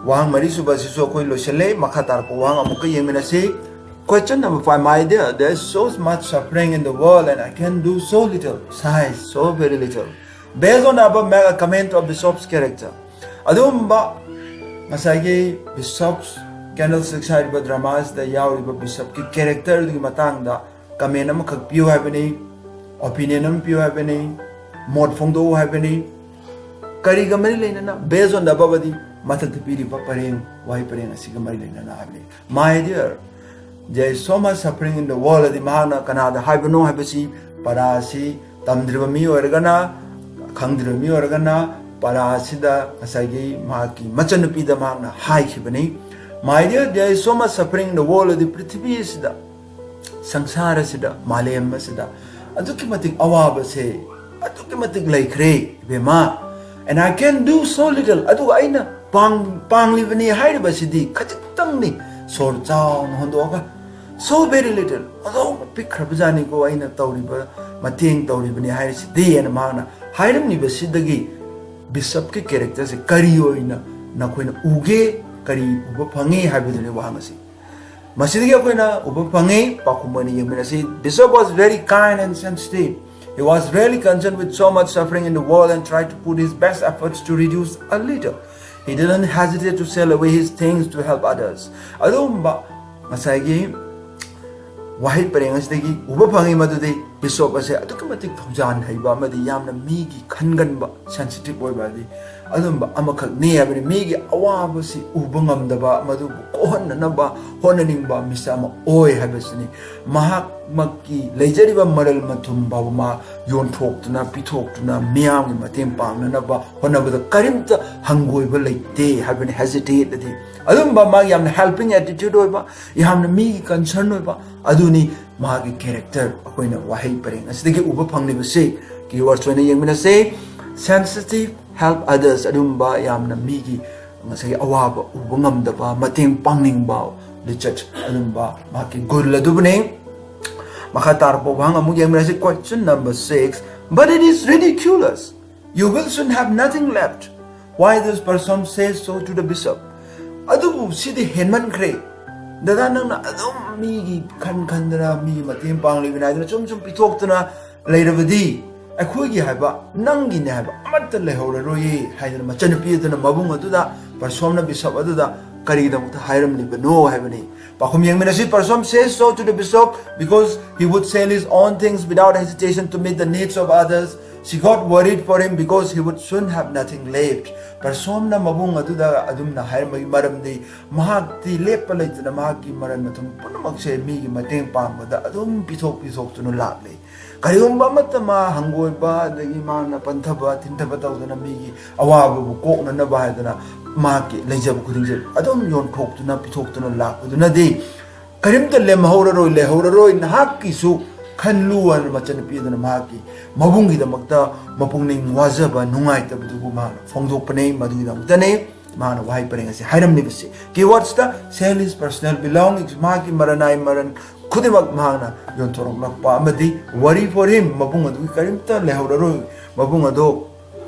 ꯋꯥꯍꯪ ꯃꯔꯤꯁꯨꯕ ꯑꯁꯤꯁꯨ ꯑꯩꯈꯣꯏ ꯂꯣꯏꯁꯤꯜꯂꯦ꯫ ꯃꯈꯥ ꯇꯥꯔꯛꯄ ꯋꯥꯍꯪ ꯑꯃꯨꯛꯀ ꯌꯦꯡꯃꯤꯟꯅꯁꯤ꯫ Question number five: My dear, there is so much suffering in the world and I can do so little. Sigh, so very little. Based on the above, make a comment of Bishop's character. ꯑꯗꯨꯒꯨꯝꯕ ꯉꯁꯥꯏꯒꯤ Bishop's Candlesticks ꯍꯥꯏꯔꯤꯕ drama ꯑꯁꯤꯗ ꯌꯥꯎꯔꯤꯕ Bishopꯀꯤ character ꯑꯗꯨꯒꯤ ꯃꯇꯥꯡꯗ comment ꯑꯃꯈꯛ ꯄꯤꯌꯨ ꯍꯥꯏꯕꯅꯤ, opinion ꯑꯃ ꯄꯤꯌꯨ ꯍꯥꯏꯕꯅꯤ, ꯃꯣꯠ ꯐꯣꯡꯗꯣꯛꯎ ꯍꯥꯏꯕꯅꯤ꯫ ꯀꯔꯤꯒ ꯃꯔꯤ ꯂꯩꯅꯅ? Based on the above ꯗꯤ ꯃꯊꯛꯇ ꯄꯤꯔꯤꯕ ꯄꯔꯦꯡ, ꯋꯥꯍꯩ ꯄꯔꯦꯡ ꯑꯁꯤꯒ ꯃꯔꯤ ꯂꯩꯅꯅ ꯍꯥꯏꯕꯅꯤ꯫ My dear, there is so much suffering in the world ꯑꯗꯤ ꯃꯍꯥꯛꯅ ꯀꯅꯥꯗ ꯍꯥꯏꯕꯅꯣ ꯍꯥꯏꯕꯁꯤ ꯄꯔꯥ ꯑꯁꯤ ꯇꯝꯗ꯭ꯔꯤꯕ ꯃꯤ ꯑꯣꯏꯔꯒꯅ, ꯈꯪꯗ꯭ꯔꯤꯕ ꯃꯤ ꯑꯣꯏꯔꯒꯅ, ꯄꯔꯥ ꯑꯁꯤꯗ ꯉꯁꯥꯏꯒꯤ ꯃꯍꯥꯛꯀꯤ ꯃꯆꯟꯅꯨꯄꯤꯗ ꯃꯍꯥꯛꯅ ꯍꯥꯏꯈꯤꯕꯅꯤ꯫ My dear, there is so much suffering in the world ꯑꯗꯤ ꯄ꯭ꯔꯤꯊꯤꯕꯤ ꯑꯁꯤꯗ, ꯁꯪꯁꯥꯔ ꯑꯁꯤꯗ, ꯃꯥꯂꯦꯝ ꯑꯁꯤꯗ ꯑꯗꯨꯛꯀꯤ ꯃꯇꯤꯛ ꯑꯋꯥꯕꯁꯦ ꯑꯗꯨꯛꯀꯤ ꯃꯇꯤꯛ ꯂꯩꯈ꯭ꯔꯦ ꯏꯕꯦꯝꯃ꯫ And I can do so little, ꯑꯗꯨꯒ ꯑꯩꯅ ꯄꯥꯡ ꯄꯥꯡꯂꯤꯕꯅꯤ ꯍꯥꯏꯔꯤꯕꯁꯤꯗꯤ ꯈꯖꯤꯛꯇꯪꯅꯤ꯫ ꯁꯣꯔ ꯆꯥꯎꯅ ꯍꯣꯟꯗꯣꯛꯑꯒ, "So very little, ꯑꯗꯨꯛ ꯄꯤꯛꯈ꯭ꯔꯕꯖꯥꯠꯅꯤꯀꯣ ꯑꯩꯅ ꯇꯧꯔꯤꯕ ꯃꯇꯦꯡ ꯇꯧꯔꯤꯕꯅꯤ ꯍꯥꯏꯔꯤꯁꯤꯗꯤ" ꯍꯥꯏꯅ ꯃꯍꯥꯛꯅ ꯍꯥꯏꯔꯝꯂꯤꯕꯁꯤꯗꯒꯤ ꯕꯤꯁꯞꯀꯤ ꯀꯦꯔꯦꯛꯇꯔꯁꯦ ꯀꯔꯤ ꯑꯣꯏꯅ ꯅꯈꯣꯏꯅ ꯎꯒꯦ, ꯀꯔꯤ ꯎꯕ ꯐꯪꯉꯤ ꯍꯥꯏꯕꯗꯨꯅꯤ ꯋꯥꯍꯪ ꯑꯁꯤ꯫ ꯃꯁꯤꯗꯒꯤ ꯑꯩꯈꯣꯏꯅ ꯎꯕ ꯐꯪꯉꯤ, ꯄꯥꯎꯈꯨꯝ ꯑꯣꯏꯅ ꯌꯦꯡꯃꯤꯟꯅꯁꯤ꯫ Bishop was very kind and sensitive. He was really concerned with so much suffering in the world and tried to put his best efforts to reduce a little. He didn't hesitate to sell away his things to help others. ꯑꯗꯨꯒꯨꯝꯕ ꯉꯁꯥꯏꯒꯤ ꯋꯥꯍꯩ ꯄꯔꯦꯡ ꯑꯁꯤꯗꯒꯤ ꯎꯕ ꯐꯪꯉꯤ ꯃꯗꯨꯗꯤ bishop ꯑꯁꯦ ꯑꯗꯨꯛꯀꯤ ꯃꯇꯤꯛ ꯊꯧꯖꯥꯟ ꯍꯩꯕ ꯑꯃꯗꯤ ꯌꯥꯝꯅ ꯃꯤꯒꯤ ꯈꯟꯒꯟꯕ, ꯁꯦꯟꯁꯤꯇꯤꯞ ꯑꯣꯏꯕ ꯑꯗꯤ ꯑꯗꯨꯝꯕ ꯑꯃꯈꯛꯅꯤ ꯍꯥꯏꯕꯅꯤ꯫ ꯃꯤꯒꯤ ꯑꯋꯥꯕꯁꯤ ꯎꯕ ꯉꯝꯗꯕ, ꯃꯗꯨꯕꯨ ꯀꯣꯛꯍꯟꯅꯅꯕ ꯍꯣꯠꯅꯅꯤꯡꯕ ꯃꯤꯁꯛ ꯑꯃ ꯑꯣꯏ ꯍꯥꯏꯕꯁꯤꯅꯤ꯫ ꯃꯍꯥꯛꯃꯛꯀꯤ ꯂꯩꯖꯔꯤꯕ ꯃꯔꯜ ꯃꯊꯨꯝ ꯐꯥꯎꯕ ꯃꯥ ꯌꯣꯟꯊꯣꯛꯇꯨꯅ, ꯄꯤꯊꯣꯛꯇꯨꯅ, ꯃꯤꯌꯥꯝꯒꯤ ꯃꯇꯦꯡ ꯄꯥꯡꯅꯅꯕ ꯍꯣꯠꯅꯕꯗ ꯀꯔꯤꯝꯇ ꯍꯪꯒꯣꯏꯕ ꯂꯩꯇꯦ ꯍꯥꯏꯕꯅꯤ꯫ ꯍꯦꯖꯤꯇꯦꯠ ꯑꯗꯤ ꯑꯗꯨꯝꯕ ꯃꯥꯒꯤ ꯌꯥꯝꯅ ꯍꯦꯜꯄꯤꯡ ꯑꯦꯇꯤꯇ꯭ꯌꯨꯠ ꯑꯣꯏꯕ, ꯌꯥꯝꯅ ꯃꯤꯒꯤ ꯀꯟꯁꯔꯟ ꯑꯣꯏꯕ, ꯑꯗꯨꯅꯤ ꯃꯥꯒꯤ ꯀꯦꯔꯦꯛꯇꯔ ꯑꯩꯈꯣꯏꯅ ꯋꯥꯍꯩ ꯄꯔꯦꯡ ꯑꯁꯤꯗꯒꯤ ꯎꯕ ꯐꯪꯂꯤꯕꯁꯤ꯫ ꯀꯤꯋꯥꯔꯗꯁ ꯑꯣꯏꯅ ꯌꯦꯡꯃꯤꯟꯅꯁꯦ꯫ Sensitive, help others, ꯑꯗꯨꯝꯕ ꯌꯥꯝꯅ ꯃꯤꯒꯤ ꯉꯁꯥꯏꯒꯤ ꯑꯋꯥꯕ ꯎꯕ ꯉꯝꯗꯕ, ꯃꯇꯦꯡ ꯄꯥꯡꯅꯤꯡꯕ ꯂꯤꯆꯠ, ꯑꯗꯨꯝꯕ ꯃꯍꯥꯛꯀꯤ ꯒꯨꯜ ꯑꯗꯨꯕꯨꯅꯤ꯫ ꯃꯈꯥ ꯇꯥꯔꯛꯄ ꯋꯥꯍꯪ ꯑꯃꯨꯛ ꯌꯦꯡꯃꯤꯟꯅꯁꯤ꯫ Question number six: "But it is ridiculous. You will soon have nothing left. Why does Parsom say so to the bishop?" ꯑꯗꯨꯕꯨ ꯁꯤꯗꯤ ꯍꯦꯟꯃꯟꯈ꯭ꯔꯦ꯫ ꯗꯗꯥ, ꯅꯪꯅ ꯑꯗꯨꯝ ꯃꯤꯒꯤ ꯈꯟ ꯈꯟꯗꯅ, ꯃꯤꯒꯤ ꯃꯇꯦꯡ ꯄꯥꯡꯂꯤꯕꯅꯤ ꯍꯥꯏꯗꯅ ꯁꯨꯝ ꯁꯨꯝ ꯄꯤꯊꯣꯛꯇꯨꯅ ꯂꯩꯔꯕꯗꯤ, ꯑꯩꯈꯣꯏꯒꯤ ꯍꯥꯏꯕ, ꯅꯪꯒꯤꯅꯦ ꯍꯥꯏꯕ ꯑꯃꯠꯇ ꯂꯩꯍꯧꯔꯔꯣꯏꯌꯦ ꯍꯥꯏꯗꯅ ꯃꯆꯟꯅꯨꯄꯤ ꯑꯗꯨꯅ ꯃꯕꯨꯡ ꯑꯗꯨꯗ, ꯄꯔꯁꯣꯝꯅ ꯕꯤꯁꯞ ꯑꯗꯨꯗ ꯀꯔꯤꯒꯤꯗꯃꯛꯇ ꯍꯥꯏꯔꯝꯂꯤꯕꯅꯣ ꯍꯥꯏꯕꯅꯤ꯫ ꯄꯥꯎꯈꯨꯝ ꯌꯦꯡꯃꯤꯟꯅꯁꯤ꯫ Parsom says so to the bishop because he would sell his own things without hesitation to meet the needs of others. She got worried for him because he would soon have nothing left. ꯄꯔꯁꯣꯝꯅ ꯃꯕꯨꯡ ꯑꯗꯨꯗ ꯑꯗꯨꯝꯅ ꯍꯥꯏꯔꯝꯕꯒꯤ ꯃꯔꯝꯗꯤ ꯃꯍꯥꯛꯇꯤ ꯂꯦꯞꯄ ꯂꯩꯇꯅ ꯃꯍꯥꯛꯀꯤ ꯃꯔꯜ ꯃꯊꯨꯝ ꯄꯨꯝꯅꯃꯛꯁꯦ ꯃꯤꯒꯤ ꯃꯇꯦꯡ ꯄꯥꯡꯕꯗ ꯑꯗꯨꯝ ꯄꯤꯊꯣꯛ ꯄꯤꯊꯣꯛꯇꯨꯅ ꯂꯥꯛꯂꯤ꯫ ꯀꯔꯤꯒꯨꯝꯕ ꯑꯃꯠꯇ ꯃꯥ ꯍꯪꯒꯣꯏꯕ, ꯑꯗꯒꯤ ꯃꯥꯅ ꯄꯟꯊꯕ ꯊꯤꯟꯊꯕ ꯇꯧꯗꯅ ꯃꯤꯒꯤ ꯑꯋꯥꯕꯕꯨ ꯀꯣꯛꯅꯅꯕ ꯍꯥꯏꯗꯅ ꯃꯍꯥꯛꯀꯤ ꯂꯩꯖꯕ ꯈꯨꯗꯤꯡꯁꯦ ꯑꯗꯨꯝ ꯌꯣꯟꯊꯣꯛꯇꯨꯅ ꯄꯤꯊꯣꯛꯇꯨꯅ ꯂꯥꯛꯄꯗꯨꯅꯗꯤ ꯀꯔꯤꯝꯇ ꯂꯦꯝꯍꯧꯔꯔꯣꯏ, ꯂꯩꯍꯧꯔꯔꯣꯏ, ꯅꯍꯥꯛꯀꯤꯁꯨ ꯈꯜꯂꯨ ꯍꯥꯏꯅ ꯃꯆꯟꯅꯨꯄꯤ ꯑꯗꯨꯅ ꯃꯍꯥꯛꯀꯤ ꯃꯕꯨꯡꯒꯤꯗꯃꯛꯇ ꯃꯄꯨꯛꯅꯤꯡ ꯋꯥꯖꯕ, ꯅꯨꯡꯉꯥꯏꯇꯕꯗꯨꯕꯨ ꯃꯍꯥꯛꯅ ꯐꯣꯡꯗꯣꯛꯄꯅꯤ꯫ ꯃꯗꯨꯒꯤꯗꯃꯛꯇꯅꯤ꯫ ꯃꯥꯅ ꯋꯥꯍꯩ ꯄꯔꯦꯡ ꯑꯁꯤ ꯍꯥꯏꯔꯝꯂꯤꯕꯁꯤ꯫ Keywordsꯇ sell his personal belongings, ꯃꯍꯥꯛꯀꯤ ꯃꯔꯅꯥꯏ ꯃꯔꯟ ꯈꯨꯗꯤꯡꯃꯛ ꯃꯍꯥꯛꯅ ꯌꯣꯟꯊꯣꯔꯛꯂꯛꯄ ꯑꯃꯗꯤ worry for him, ꯃꯕꯨꯡ ꯑꯗꯨꯒꯤ ꯀꯔꯤꯝꯇ ꯂꯩꯍꯧꯔꯔꯣꯏ, ꯃꯕꯨꯡ ꯑꯗꯣ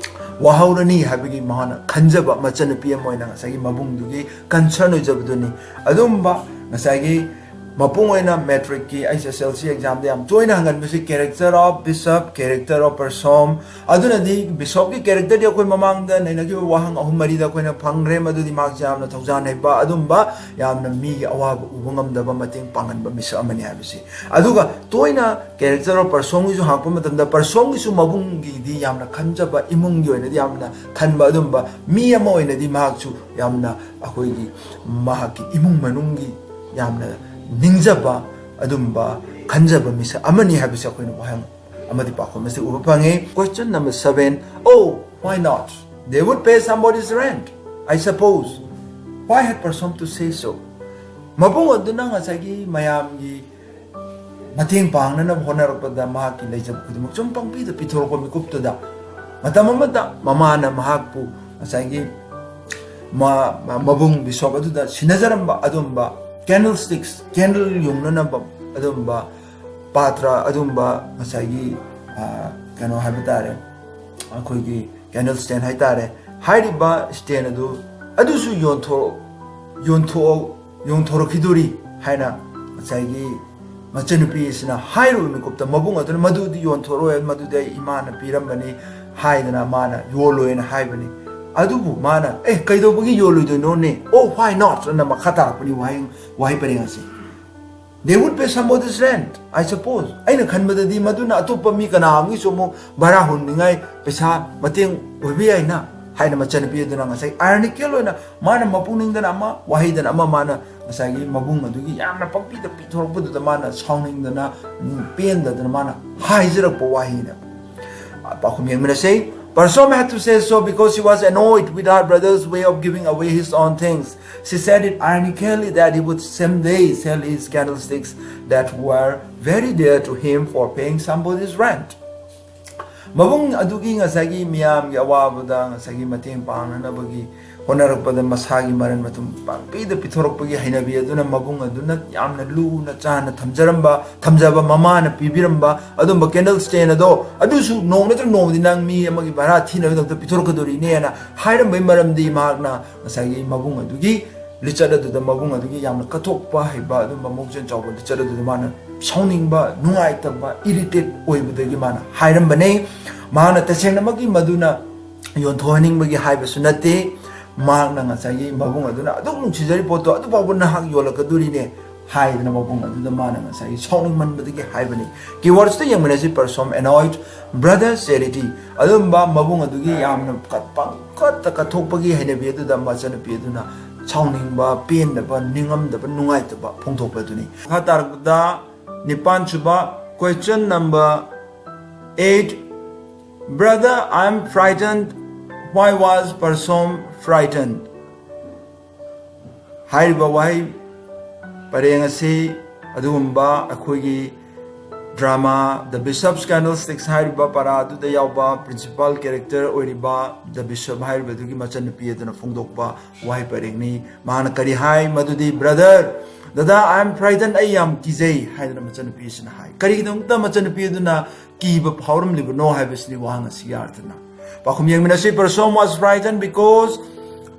ꯋꯥꯍꯧꯔꯅꯤ ꯍꯥꯏꯕꯒꯤ ꯃꯍꯥꯛꯅ ꯈꯟꯖꯕ, ꯃꯆꯟꯅꯨꯄꯤ ꯑꯃ ꯑꯣꯏꯅ ꯉꯁꯥꯏꯒꯤ ꯃꯕꯨꯡꯗꯨꯒꯤ concern ꯑꯣꯏꯖꯕꯗꯨꯅꯤ꯫ ꯑꯗꯨꯝꯕ ꯉꯁꯥꯏꯒꯤ ꯃꯄꯨꯡ ꯑꯣꯏꯅ matricꯀꯤ H S L C examꯗ ꯌꯥꯝ ꯇꯣꯏꯅ ꯍꯪꯒꯟꯕꯁꯤ character of bishop, character of Parsom꯫ ꯑꯗꯨꯅꯗꯤ bishopꯀꯤ characterꯗꯤ ꯑꯩꯈꯣꯏ ꯃꯃꯥꯡꯗ ꯅꯩꯅꯈꯤꯕ ꯋꯥꯍꯪ ꯑꯍꯨꯝ ꯃꯔꯤꯗ ꯑꯩꯈꯣꯏꯅ ꯐꯪꯈ꯭ꯔꯦ, ꯃꯗꯨꯗꯤ ꯃꯍꯥꯛꯁꯦ ꯌꯥꯝꯅ ꯊꯧꯖꯥꯜ ꯍꯩꯕ, ꯑꯗꯨꯝꯕ ꯌꯥꯝꯅ ꯃꯤꯒꯤ ꯑꯋꯥꯕ ꯎꯕ ꯉꯝꯗꯕ, ꯃꯇꯦꯡ ꯄꯥꯡꯍꯟꯕ ꯃꯤꯁꯛ ꯑꯃꯅꯤ ꯍꯥꯏꯕꯁꯤ꯫ ꯑꯗꯨꯒ ꯇꯣꯏꯅ character of Parsomꯒꯤꯁꯨ ꯍꯪꯉꯛꯄ ꯃꯇꯝꯗ Parsomꯒꯤꯁꯨ ꯃꯕꯨꯡꯒꯤꯗꯤ ꯌꯥꯝꯅ ꯈꯟꯖꯕ, ꯏꯃꯨꯡꯒꯤ ꯑꯣꯏꯅꯗꯤ ꯌꯥꯝꯅ ꯈꯟꯕ, ꯑꯗꯨꯝꯕ ꯃꯤ ꯑꯃ ꯑꯣꯏꯅꯗꯤ ꯃꯍꯥꯛꯁꯨ ꯌꯥꯝꯅ ꯑꯩꯈꯣꯏꯒꯤ ꯃꯍꯥꯛꯀꯤ ꯏꯃꯨꯡ ꯃꯅꯨꯡꯒꯤ ꯌꯥꯝꯅ ꯅꯤꯡꯖꯕ, ꯑꯗꯨꯝꯕ ꯈꯟꯖꯕ ꯃꯤꯁꯛ ꯑꯃꯅꯤ ꯍꯥꯏꯕꯁꯤ ꯑꯩꯈꯣꯏꯅ ꯋꯥꯍꯪ ꯑꯃꯗꯤ ꯄꯥꯎꯈꯨꯝ ꯑꯁꯤ ꯎꯕ ꯐꯪꯉꯤ꯫ Question number seven, "Oh, why not? They would pay somebody's rent, I suppose." Why had Parsom to say so? ꯃꯕꯨꯡ ꯑꯗꯨꯅ ꯉꯁꯥꯏꯒꯤ ꯃꯌꯥꯝꯒꯤ ꯃꯇꯦꯡ ꯄꯥꯡꯅꯅꯕ ꯍꯣꯠꯅꯔꯛꯄꯗ ꯃꯍꯥꯛꯀꯤ ꯂꯩꯖꯕ ꯈꯨꯗꯤꯡꯃꯛ ꯁꯨꯝ ꯄꯪꯄꯤꯗ ꯄꯤꯊꯣꯔꯛꯄ ꯃꯤꯀꯨꯞꯇꯨꯗ, ꯃꯇꯝ ꯑꯃꯗ ꯃꯃꯥꯅ ꯃꯍꯥꯛꯄꯨ ꯉꯁꯥꯏꯒꯤ ꯃ-, ꯃ-, ꯃꯕꯨꯡ bishop ꯑꯗꯨꯗ ꯁꯤꯟꯅꯖꯔꯝꯕ ꯑꯗꯨꯝꯕ candlesticks, candle ꯌꯨꯡꯅꯅꯕ ꯑꯗꯨꯝꯕ ꯄꯥꯇ꯭ꯔ, ꯑꯗꯨꯝꯕ ꯉꯁꯥꯏꯒꯤ, ꯑ, ꯀꯩꯅꯣ ꯍꯥꯏꯕ ꯇꯥꯔꯦ, ꯑꯩꯈꯣꯏꯒꯤ candle stand ꯍꯥꯏ ꯇꯥꯔꯦ, ꯍꯥꯏꯔꯤꯕ stand ꯑꯗꯨ, ꯑꯗꯨꯁꯨ ꯌꯣꯟꯊꯣꯛ-, ꯌꯣꯟꯊꯣꯛ-, ꯌꯣꯟꯊꯣꯔꯛꯈꯤꯗꯣꯔꯤ ꯍꯥꯏꯅ ꯉꯁꯥꯏꯒꯤ ꯃꯆꯟꯅꯨꯄꯤ ꯑꯁꯤꯅ ꯍꯥꯏꯔꯨꯕ ꯃꯤꯀꯨꯞꯇ, ꯃꯕꯨꯡ ꯑꯗꯨꯅ, "ꯃꯗꯨꯗꯤ ꯌꯣꯟꯊꯣꯔꯛꯑꯣꯏ, ꯃꯗꯨꯗꯤ ꯑꯩ ꯏꯃꯥꯅ ꯄꯤꯔꯝꯕꯅꯤ" ꯍꯥꯏꯗꯅ ꯃꯥꯅ ꯌꯣꯜꯂꯣꯏꯅ ꯍꯥꯏꯕꯅꯤ꯫ ꯑꯗꯨꯕꯨ ꯃꯥꯅ, "ꯑꯦ, ꯀꯩꯗꯧꯕꯒꯤ ꯌꯣꯜꯂꯣꯏꯗꯣꯏꯅꯣꯅꯦ? Oh, why not?" ꯑꯅ ꯃꯈꯥ ꯇꯥꯔꯛꯄꯅꯤ ꯋꯥꯍꯩ, ꯋꯥꯍꯩ ꯄꯔꯦꯡ ꯑꯁꯤ꯫ "They would pay somebody's rent, I suppose." ꯑꯩꯅ ꯈꯟꯕꯗꯗꯤ ꯃꯗꯨꯅ ꯑꯇꯣꯞꯄ ꯃꯤ ꯀꯅꯥ ꯑꯃꯒꯤꯁꯨ ꯑꯃꯨꯛ ꯚꯔꯥ ꯍꯨꯟꯅꯤꯡꯉꯥꯏ ꯄꯩꯁꯥ ꯃꯇꯦꯡ ꯑꯣꯏꯕ ꯌꯥꯏꯅ ꯍꯥꯏꯅ ꯃꯆꯟꯅꯨꯄꯤ ꯑꯗꯨꯅ ꯉꯁꯥꯏ ironical ꯑꯣꯏꯅ ꯃꯥꯅ ꯃꯄꯨꯛꯅꯤꯡꯗꯅ ꯑꯃ, ꯋꯥꯍꯩꯗꯅ ꯑꯃ, ꯃꯥꯅ ꯉꯁꯥꯏꯒꯤ ꯃꯕꯨꯡ ꯑꯗꯨꯒꯤ ꯌꯥꯝꯅ ꯄꯪꯄꯤꯗ ꯄꯤꯊꯣꯔꯛꯄꯗꯨꯗ ꯃꯥꯅ ꯁꯥꯎꯅꯤꯡꯗꯅ, ꯎꯝ, ꯄꯦꯟꯗꯗꯅ ꯃꯥꯅ ꯍꯥꯏꯖꯔꯛꯄ ꯋꯥꯍꯩꯅꯦꯕ꯫ ꯄꯥꯎꯈꯨꯝ ꯌꯦꯡꯃꯤꯟꯅꯁꯦ꯫ "Parsom had to say so because she was annoyed with her brother's way of giving away his own things. She said it ironically that he would someday sell his candlesticks that were very dear to him for paying somebody's rent." ꯃꯕꯨꯡ ꯑꯗꯨꯒꯤ ꯉꯁꯥꯏꯒꯤ ꯃꯤꯌꯥꯝꯒꯤ ꯑꯋꯥꯕꯗ ꯉꯁꯥꯏꯒꯤ ꯃꯇꯦꯡ ꯄꯥꯡꯅꯅꯕꯒꯤ ꯍꯣꯠꯅꯔꯛꯄꯗ ꯃꯁꯥꯒꯤ ꯃꯔꯟ ꯃꯊꯨꯝ ꯄꯥꯡꯄꯤꯗ ꯄꯤꯊꯣꯔꯛꯄꯒꯤ ꯍꯩꯅꯕꯤ ꯑꯗꯨꯅ ꯃꯕꯨꯡ ꯑꯗꯨꯅ ꯌꯥꯝꯅ ꯂꯨꯅ ꯆꯥꯟꯅ ꯊꯝꯖꯔꯝꯕ, ꯊꯝꯖꯕ ꯃꯃꯥꯅ ꯄꯤꯕꯤꯔꯝꯕ ꯑꯗꯨꯝꯕ candle stand ꯑꯗꯣ, ꯑꯗꯨꯁꯨ ꯅꯣꯡꯃ ꯅꯠꯇ꯭ꯔꯒ ꯅꯣꯡꯃꯗꯤ ꯅꯪ ꯃꯤ ꯑꯃꯒꯤ ꯚꯔꯥ ꯊꯤꯅꯕꯒꯤꯗꯃꯛꯇ ꯄꯤꯊꯣꯔꯛꯀꯗꯣꯔꯤꯅꯦꯅ ꯍꯥꯏꯔꯝꯕꯒꯤ ꯃꯔꯝꯗꯤ ꯃꯍꯥꯛꯅ ꯉꯁꯥꯏꯒꯤ ꯃꯕꯨꯡ ꯑꯗꯨꯒꯤ ꯂꯤꯆꯠ ꯑꯗꯨꯗ, ꯃꯕꯨꯡ ꯑꯗꯨꯒꯤ ꯌꯥꯝꯅ ꯀꯠꯊꯣꯛꯄ ꯍꯩꯕ ꯑꯗꯨꯝꯕ ꯃꯕꯨꯛꯆꯦꯜ ꯆꯥꯎꯕ ꯂꯤꯆꯠ ꯑꯗꯨꯗ ꯃꯥꯅ ꯁꯥꯎꯅꯤꯡꯕ, ꯅꯨꯡꯉꯥꯏꯇꯕ, irritate ꯑꯣꯏꯕꯗꯒꯤ ꯃꯥꯅ ꯍꯥꯏꯔꯝꯕꯅꯦ꯫ ꯃꯍꯥꯛꯅ ꯇꯁꯦꯡꯅꯃꯛꯀꯤ ꯃꯗꯨꯅ ꯌꯣꯟꯊꯣꯛꯍꯟꯅꯤꯡꯕꯒꯤ ꯍꯥꯏꯕꯁꯨ ꯅꯠꯇꯦ꯫ ꯃꯍꯥꯛꯅ ꯉꯁꯥꯏꯒꯤ ꯃꯕꯨꯡ ꯑꯗꯨꯅ ꯑꯗꯨꯛ ꯅꯨꯡꯁꯤꯖꯔꯤ ꯄꯣꯠꯇꯣ ꯑꯗꯨ ꯐꯥꯎꯕ ꯅꯍꯥꯛ ꯌꯣꯜꯂꯛꯀꯗꯣꯔꯤꯅꯦ ꯍꯥꯏꯗꯅ ꯃꯕꯨꯡ ꯑꯗꯨꯗ ꯃꯥꯅ ꯉꯁꯥꯏꯒꯤ ꯁꯥꯎꯅꯤꯡꯃꯟꯕꯗꯒꯤ ꯍꯥꯏꯕꯅꯤ꯫ Keywordsꯇ ꯌꯦꯡꯃꯤꯟꯅꯁꯤ: perform, annoyed, brother, charity꯫ ꯑꯗꯨꯝꯕ ꯃꯕꯨꯡ ꯑꯗꯨꯒꯤ ꯌꯥꯝꯅ ꯀꯠ-, ꯄꯪꯀꯠꯇ ꯀꯠꯊꯣꯛꯄꯒꯤ ꯍꯩꯅꯕꯤ ꯑꯗꯨꯗ ꯃꯆꯟꯅꯨꯄꯤ ꯑꯗꯨꯅ ꯁꯥꯎꯅꯤꯡꯕ, ꯄꯦꯟꯗꯕ, ꯅꯤꯡꯉꯝꯗꯕ, ꯅꯨꯡꯉꯥꯏꯇꯕ ꯐꯣꯡꯗꯣꯛꯄ ꯑꯗꯨꯅꯤ꯫ ꯃꯈꯥ ꯇꯥꯔꯛꯄꯗ ꯅꯤꯄꯥꯟ ꯁꯨꯕ, question number eight: Brother, I am frightened. Why was perform frightened? ꯍꯥꯏꯔꯤꯕ ꯋꯥꯍꯩ ꯄꯔꯦꯡ ꯑꯁꯤ ꯑꯗꯨꯒꯨꯝꯕ ꯑꯩꯈꯣꯏꯒꯤ drama The Bishop's Candlesticks ꯍꯥꯏꯔꯤꯕ ꯄꯔꯥ ꯑꯗꯨꯗ ꯌꯥꯎꯕ principal character ꯑꯣꯏꯔꯤꯕ The Bishop ꯍꯥꯏꯔꯤꯕꯗꯨꯒꯤ ꯃꯆꯟꯅꯨꯄꯤ ꯑꯗꯨꯅ ꯐꯣꯡꯗꯣꯛꯄ ꯋꯥꯍꯩ ꯄꯔꯦꯡꯅꯤ꯫ ꯃꯥꯅ ꯀꯔꯤ ꯍꯥꯏ? ꯃꯗꯨꯗꯤ, "Brother, ꯗꯗꯥ, I am frightened, ꯑꯩ ꯌꯥꯝ ꯀꯤꯖꯩ" ꯍꯥꯏꯗꯅ ꯃꯆꯟꯅꯨꯄꯤ ꯑꯁꯤꯅ ꯍꯥꯏ꯫ ꯀꯔꯤꯒꯤꯗꯃꯛꯇ ꯃꯆꯟꯅꯨꯄꯤ ꯑꯗꯨꯅ ꯀꯤꯕ ꯐꯥꯎꯔꯝꯂꯤꯕꯅꯣ ꯍꯥꯏꯕꯁꯤꯅꯤ ꯋꯥꯍꯪ ꯑꯁꯤꯒꯤ ꯑꯔꯊꯅ꯫ ꯄꯥꯎꯈꯨꯝ ꯌꯦꯡꯃꯤꯟꯅꯁꯤ: Perform was frightened because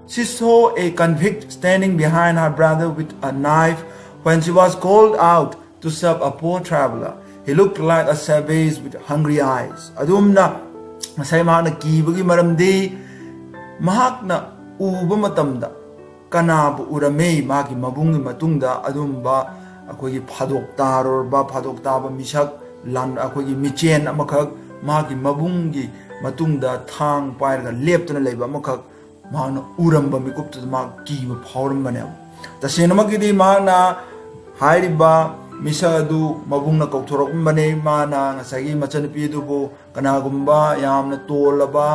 she saw a convict standing behind her brother with a knife. When she was called out to serve a poor traveler, he looked like a savage with hungry eyes. ꯑꯗꯨꯝꯅ ꯉꯁꯥꯏ ꯃꯍꯥꯛꯅ ꯀꯤꯕꯒꯤ ꯃꯔꯝꯗꯤ ꯃꯍꯥꯛꯅ ꯎꯕ ꯃꯇꯝꯗ ꯀꯅꯥꯕꯨ ꯎꯔꯝꯃꯤ? ꯃꯥꯒꯤ ꯃꯕꯨꯡꯒꯤ ꯃꯇꯨꯡꯗ ꯑꯗꯨꯝꯕ ꯑꯩꯈꯣꯏꯒꯤ ꯐꯥꯗꯣꯛ ꯇꯥꯔꯨꯔꯕ, ꯐꯥꯗꯣꯛ ꯇꯥꯕ ꯃꯤꯁꯛ, ꯂꯥꯟ-, ꯑꯩꯈꯣꯏꯒꯤ ꯃꯤꯆꯦꯟ ꯑꯃꯈꯛ ꯃꯥꯒꯤ ꯃꯕꯨꯡꯒꯤ ꯃꯇꯨꯡꯗ ꯊꯥꯡ ꯄꯥꯏꯔꯒ ꯂꯦꯞꯇꯨꯅ ꯂꯩꯕ ꯑꯃꯈꯛ ꯃꯍꯥꯛꯅ ꯎꯔꯝꯕ ꯃꯤꯀꯨꯞꯇꯨꯗ ꯃꯍꯥꯛ ꯀꯤꯕ ꯐꯥꯎꯔꯝꯕꯅꯦꯕ꯫ ꯇꯁꯦꯡꯅꯃꯛꯀꯤꯗꯤ ꯃꯍꯥꯛꯅ ꯍꯥꯏꯔꯤꯕ ꯃꯤꯁꯛ ꯑꯗꯨ ꯃꯕꯨꯡꯅ ꯀꯧꯊꯣꯔꯛꯂꯝꯕꯅꯤ꯫ ꯃꯥꯅ ꯉꯁꯥꯏꯒꯤ ꯃꯆꯟꯅꯨꯄꯤ ꯑꯗꯨꯕꯨ ꯀꯅꯥꯒꯨꯝꯕ ꯌꯥꯝꯅ ꯇꯣꯜꯂꯕ,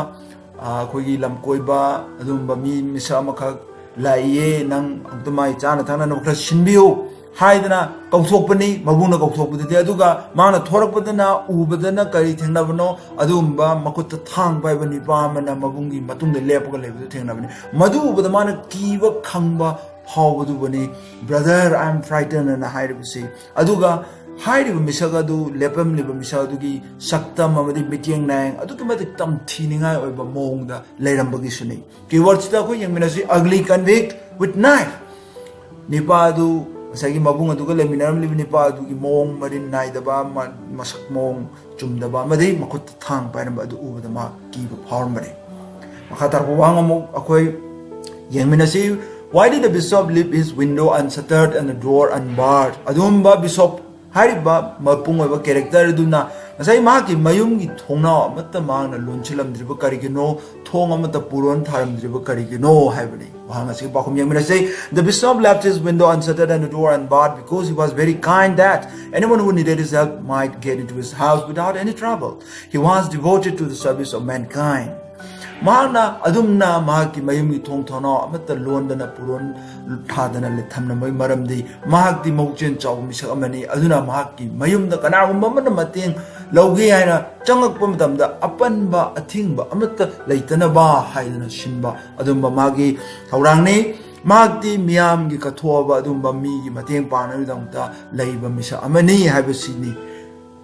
ꯑ, ꯑꯩꯈꯣꯏꯒꯤ ꯂꯝꯀꯣꯏꯕ ꯑꯗꯨꯒꯨꯝꯕ ꯃꯤ ꯃꯤꯁꯛ ꯑꯃꯈꯛ ꯂꯥꯛꯏꯌꯦ, ꯅꯪ ꯑꯝꯇ ꯃꯥꯏ ꯆꯥꯅ ꯊꯛꯅꯅꯕ ꯈꯔ ꯁꯤꯟꯕꯤꯌꯨ ꯍꯥꯏꯗꯅ ꯀꯧꯊꯣꯛꯄꯅꯤ, ꯃꯕꯨꯡꯅ ꯀꯧꯊꯣꯛꯄꯗꯨꯗꯤ꯫ ꯑꯗꯨꯒ ꯃꯥꯅ ꯊꯣꯔꯛꯄꯗꯅ, ꯎꯕꯗꯅ ꯀꯔꯤ ꯊꯦꯡꯅꯕꯅꯣ? ꯑꯗꯨꯒꯨꯝꯕ ꯃꯈꯨꯠꯇ ꯊꯥꯡ ꯄꯥꯏꯕ ꯅꯤꯄꯥ ꯑꯃꯅ ꯃꯕꯨꯡꯒꯤ ꯃꯇꯨꯡꯗ ꯂꯦꯞꯄꯒ ꯂꯩꯕꯗꯨ ꯊꯦꯡꯅꯕꯅꯤ꯫ ꯃꯗꯨ ꯎꯕꯗ ꯃꯥꯅ ꯀꯤꯕ ꯈꯪꯕ ꯐꯥꯎꯕꯗꯨꯕꯨꯅꯤ "Brother, I am frightened" ꯑꯅ ꯍꯥꯏꯔꯤꯕꯁꯤ꯫ ꯑꯗꯨꯒ ꯍꯥꯏꯔꯤꯕ ꯃꯤꯁꯛ ꯑꯗꯨ, ꯂꯦꯞꯂꯝꯂꯤꯕ ꯃꯤꯁꯛ ꯑꯗꯨꯒꯤ ꯁꯛꯇꯝ ꯑꯃꯗꯤ ꯃꯤꯠꯌꯦꯡ ꯅꯥꯌꯦꯡ ꯑꯗꯨꯛꯀꯤ ꯃꯇꯤꯛ ꯇꯝꯊꯤꯅꯤꯡꯉꯥꯏ ꯑꯣꯏꯕ ꯃꯑꯣꯡꯗ ꯂꯩꯔꯝꯕꯒꯤ ꯁꯨꯅꯤ꯫ Keywordꯁꯤꯗ ꯑꯩꯈꯣꯏ ꯌꯦꯡꯃꯤꯟꯅꯁꯤ, "Ugly convict with knife"꯫ ꯅꯤꯄꯥ ꯑꯗꯨ, ꯉꯁꯥꯏꯒꯤ ꯃꯕꯨꯡ ꯑꯗꯨꯒ ꯂꯩꯃꯤꯟꯅꯔꯝꯂꯤꯕ ꯅꯤꯄꯥ ꯑꯗꯨꯒꯤ ꯃꯑꯣꯡ ꯃꯔꯤꯟ ꯅꯥꯏꯗꯕ, ꯃ-, ꯃꯁꯛ ꯃꯑꯣꯡ ꯆꯨꯝꯗꯕ ꯑꯃꯗꯤ ꯃꯈꯨꯠꯇ ꯊꯥꯡ ꯄꯥꯏꯔꯝꯕ ꯑꯗꯨ ꯎꯕꯗ ꯃꯍꯥꯛ ꯀꯤꯕ ꯐꯥꯎꯔꯝꯕꯅꯤ꯫ ꯃꯈꯥ ꯇꯥꯔꯛꯄ ꯋꯥꯍꯪ ꯑꯃꯨꯛ ꯑꯩꯈꯣꯏ ꯌꯦꯡꯃꯤꯟꯅꯁꯤ꯫ "Why did the bishop leave his window unshuttered and the door unbarred?" ꯑꯗꯨꯒꯨꯝꯕ bishop ꯍꯥꯏꯔꯤꯕ ꯃꯄꯨꯡ ꯑꯣꯏꯕ character ꯑꯗꯨꯅ ꯉꯁꯥꯏ ꯃꯍꯥꯛꯀꯤ ꯃꯌꯨꯝꯒꯤ ꯊꯣꯡꯅꯥꯎ ꯑꯃꯠꯇ ꯃꯍꯥꯛꯅ ꯂꯣꯟꯁꯤꯜꯂꯝꯗ꯭ꯔꯤꯕ ꯀꯔꯤꯒꯤꯅꯣ, ꯊꯣꯡ ꯑꯃꯠꯇ ꯄꯨꯔꯣꯟ ꯊꯥꯔꯝꯗ꯭ꯔꯤꯕ ꯀꯔꯤꯒꯤꯅꯣ ꯍꯥꯏꯕꯅꯤ꯫ ꯋꯥꯍꯪ ꯑꯁꯤꯒꯤ ꯄꯥꯎꯈꯨꯝ ꯌꯦꯡꯃꯤꯟꯅꯁꯤ꯫ "The bishop left his window unshuttered and the door unbarred because he was very kind that anyone who needed his help might get into his house without any trouble. He was devoted to the service of mankind." ꯃꯍꯥꯛꯅ ꯑꯗꯨꯝꯅ ꯃꯍꯥꯛꯀꯤ ꯃꯌꯨꯝꯒꯤ ꯊꯣꯡ ꯊꯣꯡꯅꯥꯎ ꯑꯃꯠꯇ ꯂꯣꯟꯗꯅ ꯄꯨꯔꯣꯟ ꯊꯥꯗꯅ ꯊꯝꯂꯝꯕꯒꯤ ꯃꯔꯝꯗꯤ ꯃꯍꯥꯛꯇꯤ ꯃꯕꯨꯛꯆꯦꯜ ꯆꯥꯎꯕ ꯃꯤꯁꯛ ꯑꯃꯅꯤ꯫ ꯑꯗꯨꯅ ꯃꯍꯥꯛꯀꯤ ꯃꯌꯨꯝꯗ ꯀꯅꯥꯒꯨꯝꯕ ꯑꯃꯅ ꯃꯇꯦꯡ ꯂꯧꯒꯦ ꯍꯥꯏꯅ ꯆꯪꯉꯛꯄ ꯃꯇꯝꯗ ꯑꯄꯟꯕ ꯑꯊꯤꯡꯕ ꯑꯃꯠꯇ ꯂꯩꯇꯅꯕ ꯍꯥꯏꯗꯨꯅ ꯁꯤꯟꯕ ꯑꯗꯨꯝꯕ ꯃꯥꯒꯤ ꯊꯧꯔꯥꯡꯅꯤ꯫ ꯃꯍꯥꯛꯇꯤ ꯃꯤꯌꯥꯝꯒꯤ ꯀꯠꯊꯣꯛꯑꯕ ꯑꯗꯨꯝꯕ ꯃꯤꯒꯤ ꯃꯇꯦꯡ ꯄꯥꯡꯅꯕꯒꯤꯗꯃꯛꯇ ꯂꯩꯕ ꯃꯤꯁꯛ ꯑꯃꯅꯤ ꯍꯥꯏꯕꯁꯤꯅꯤ꯫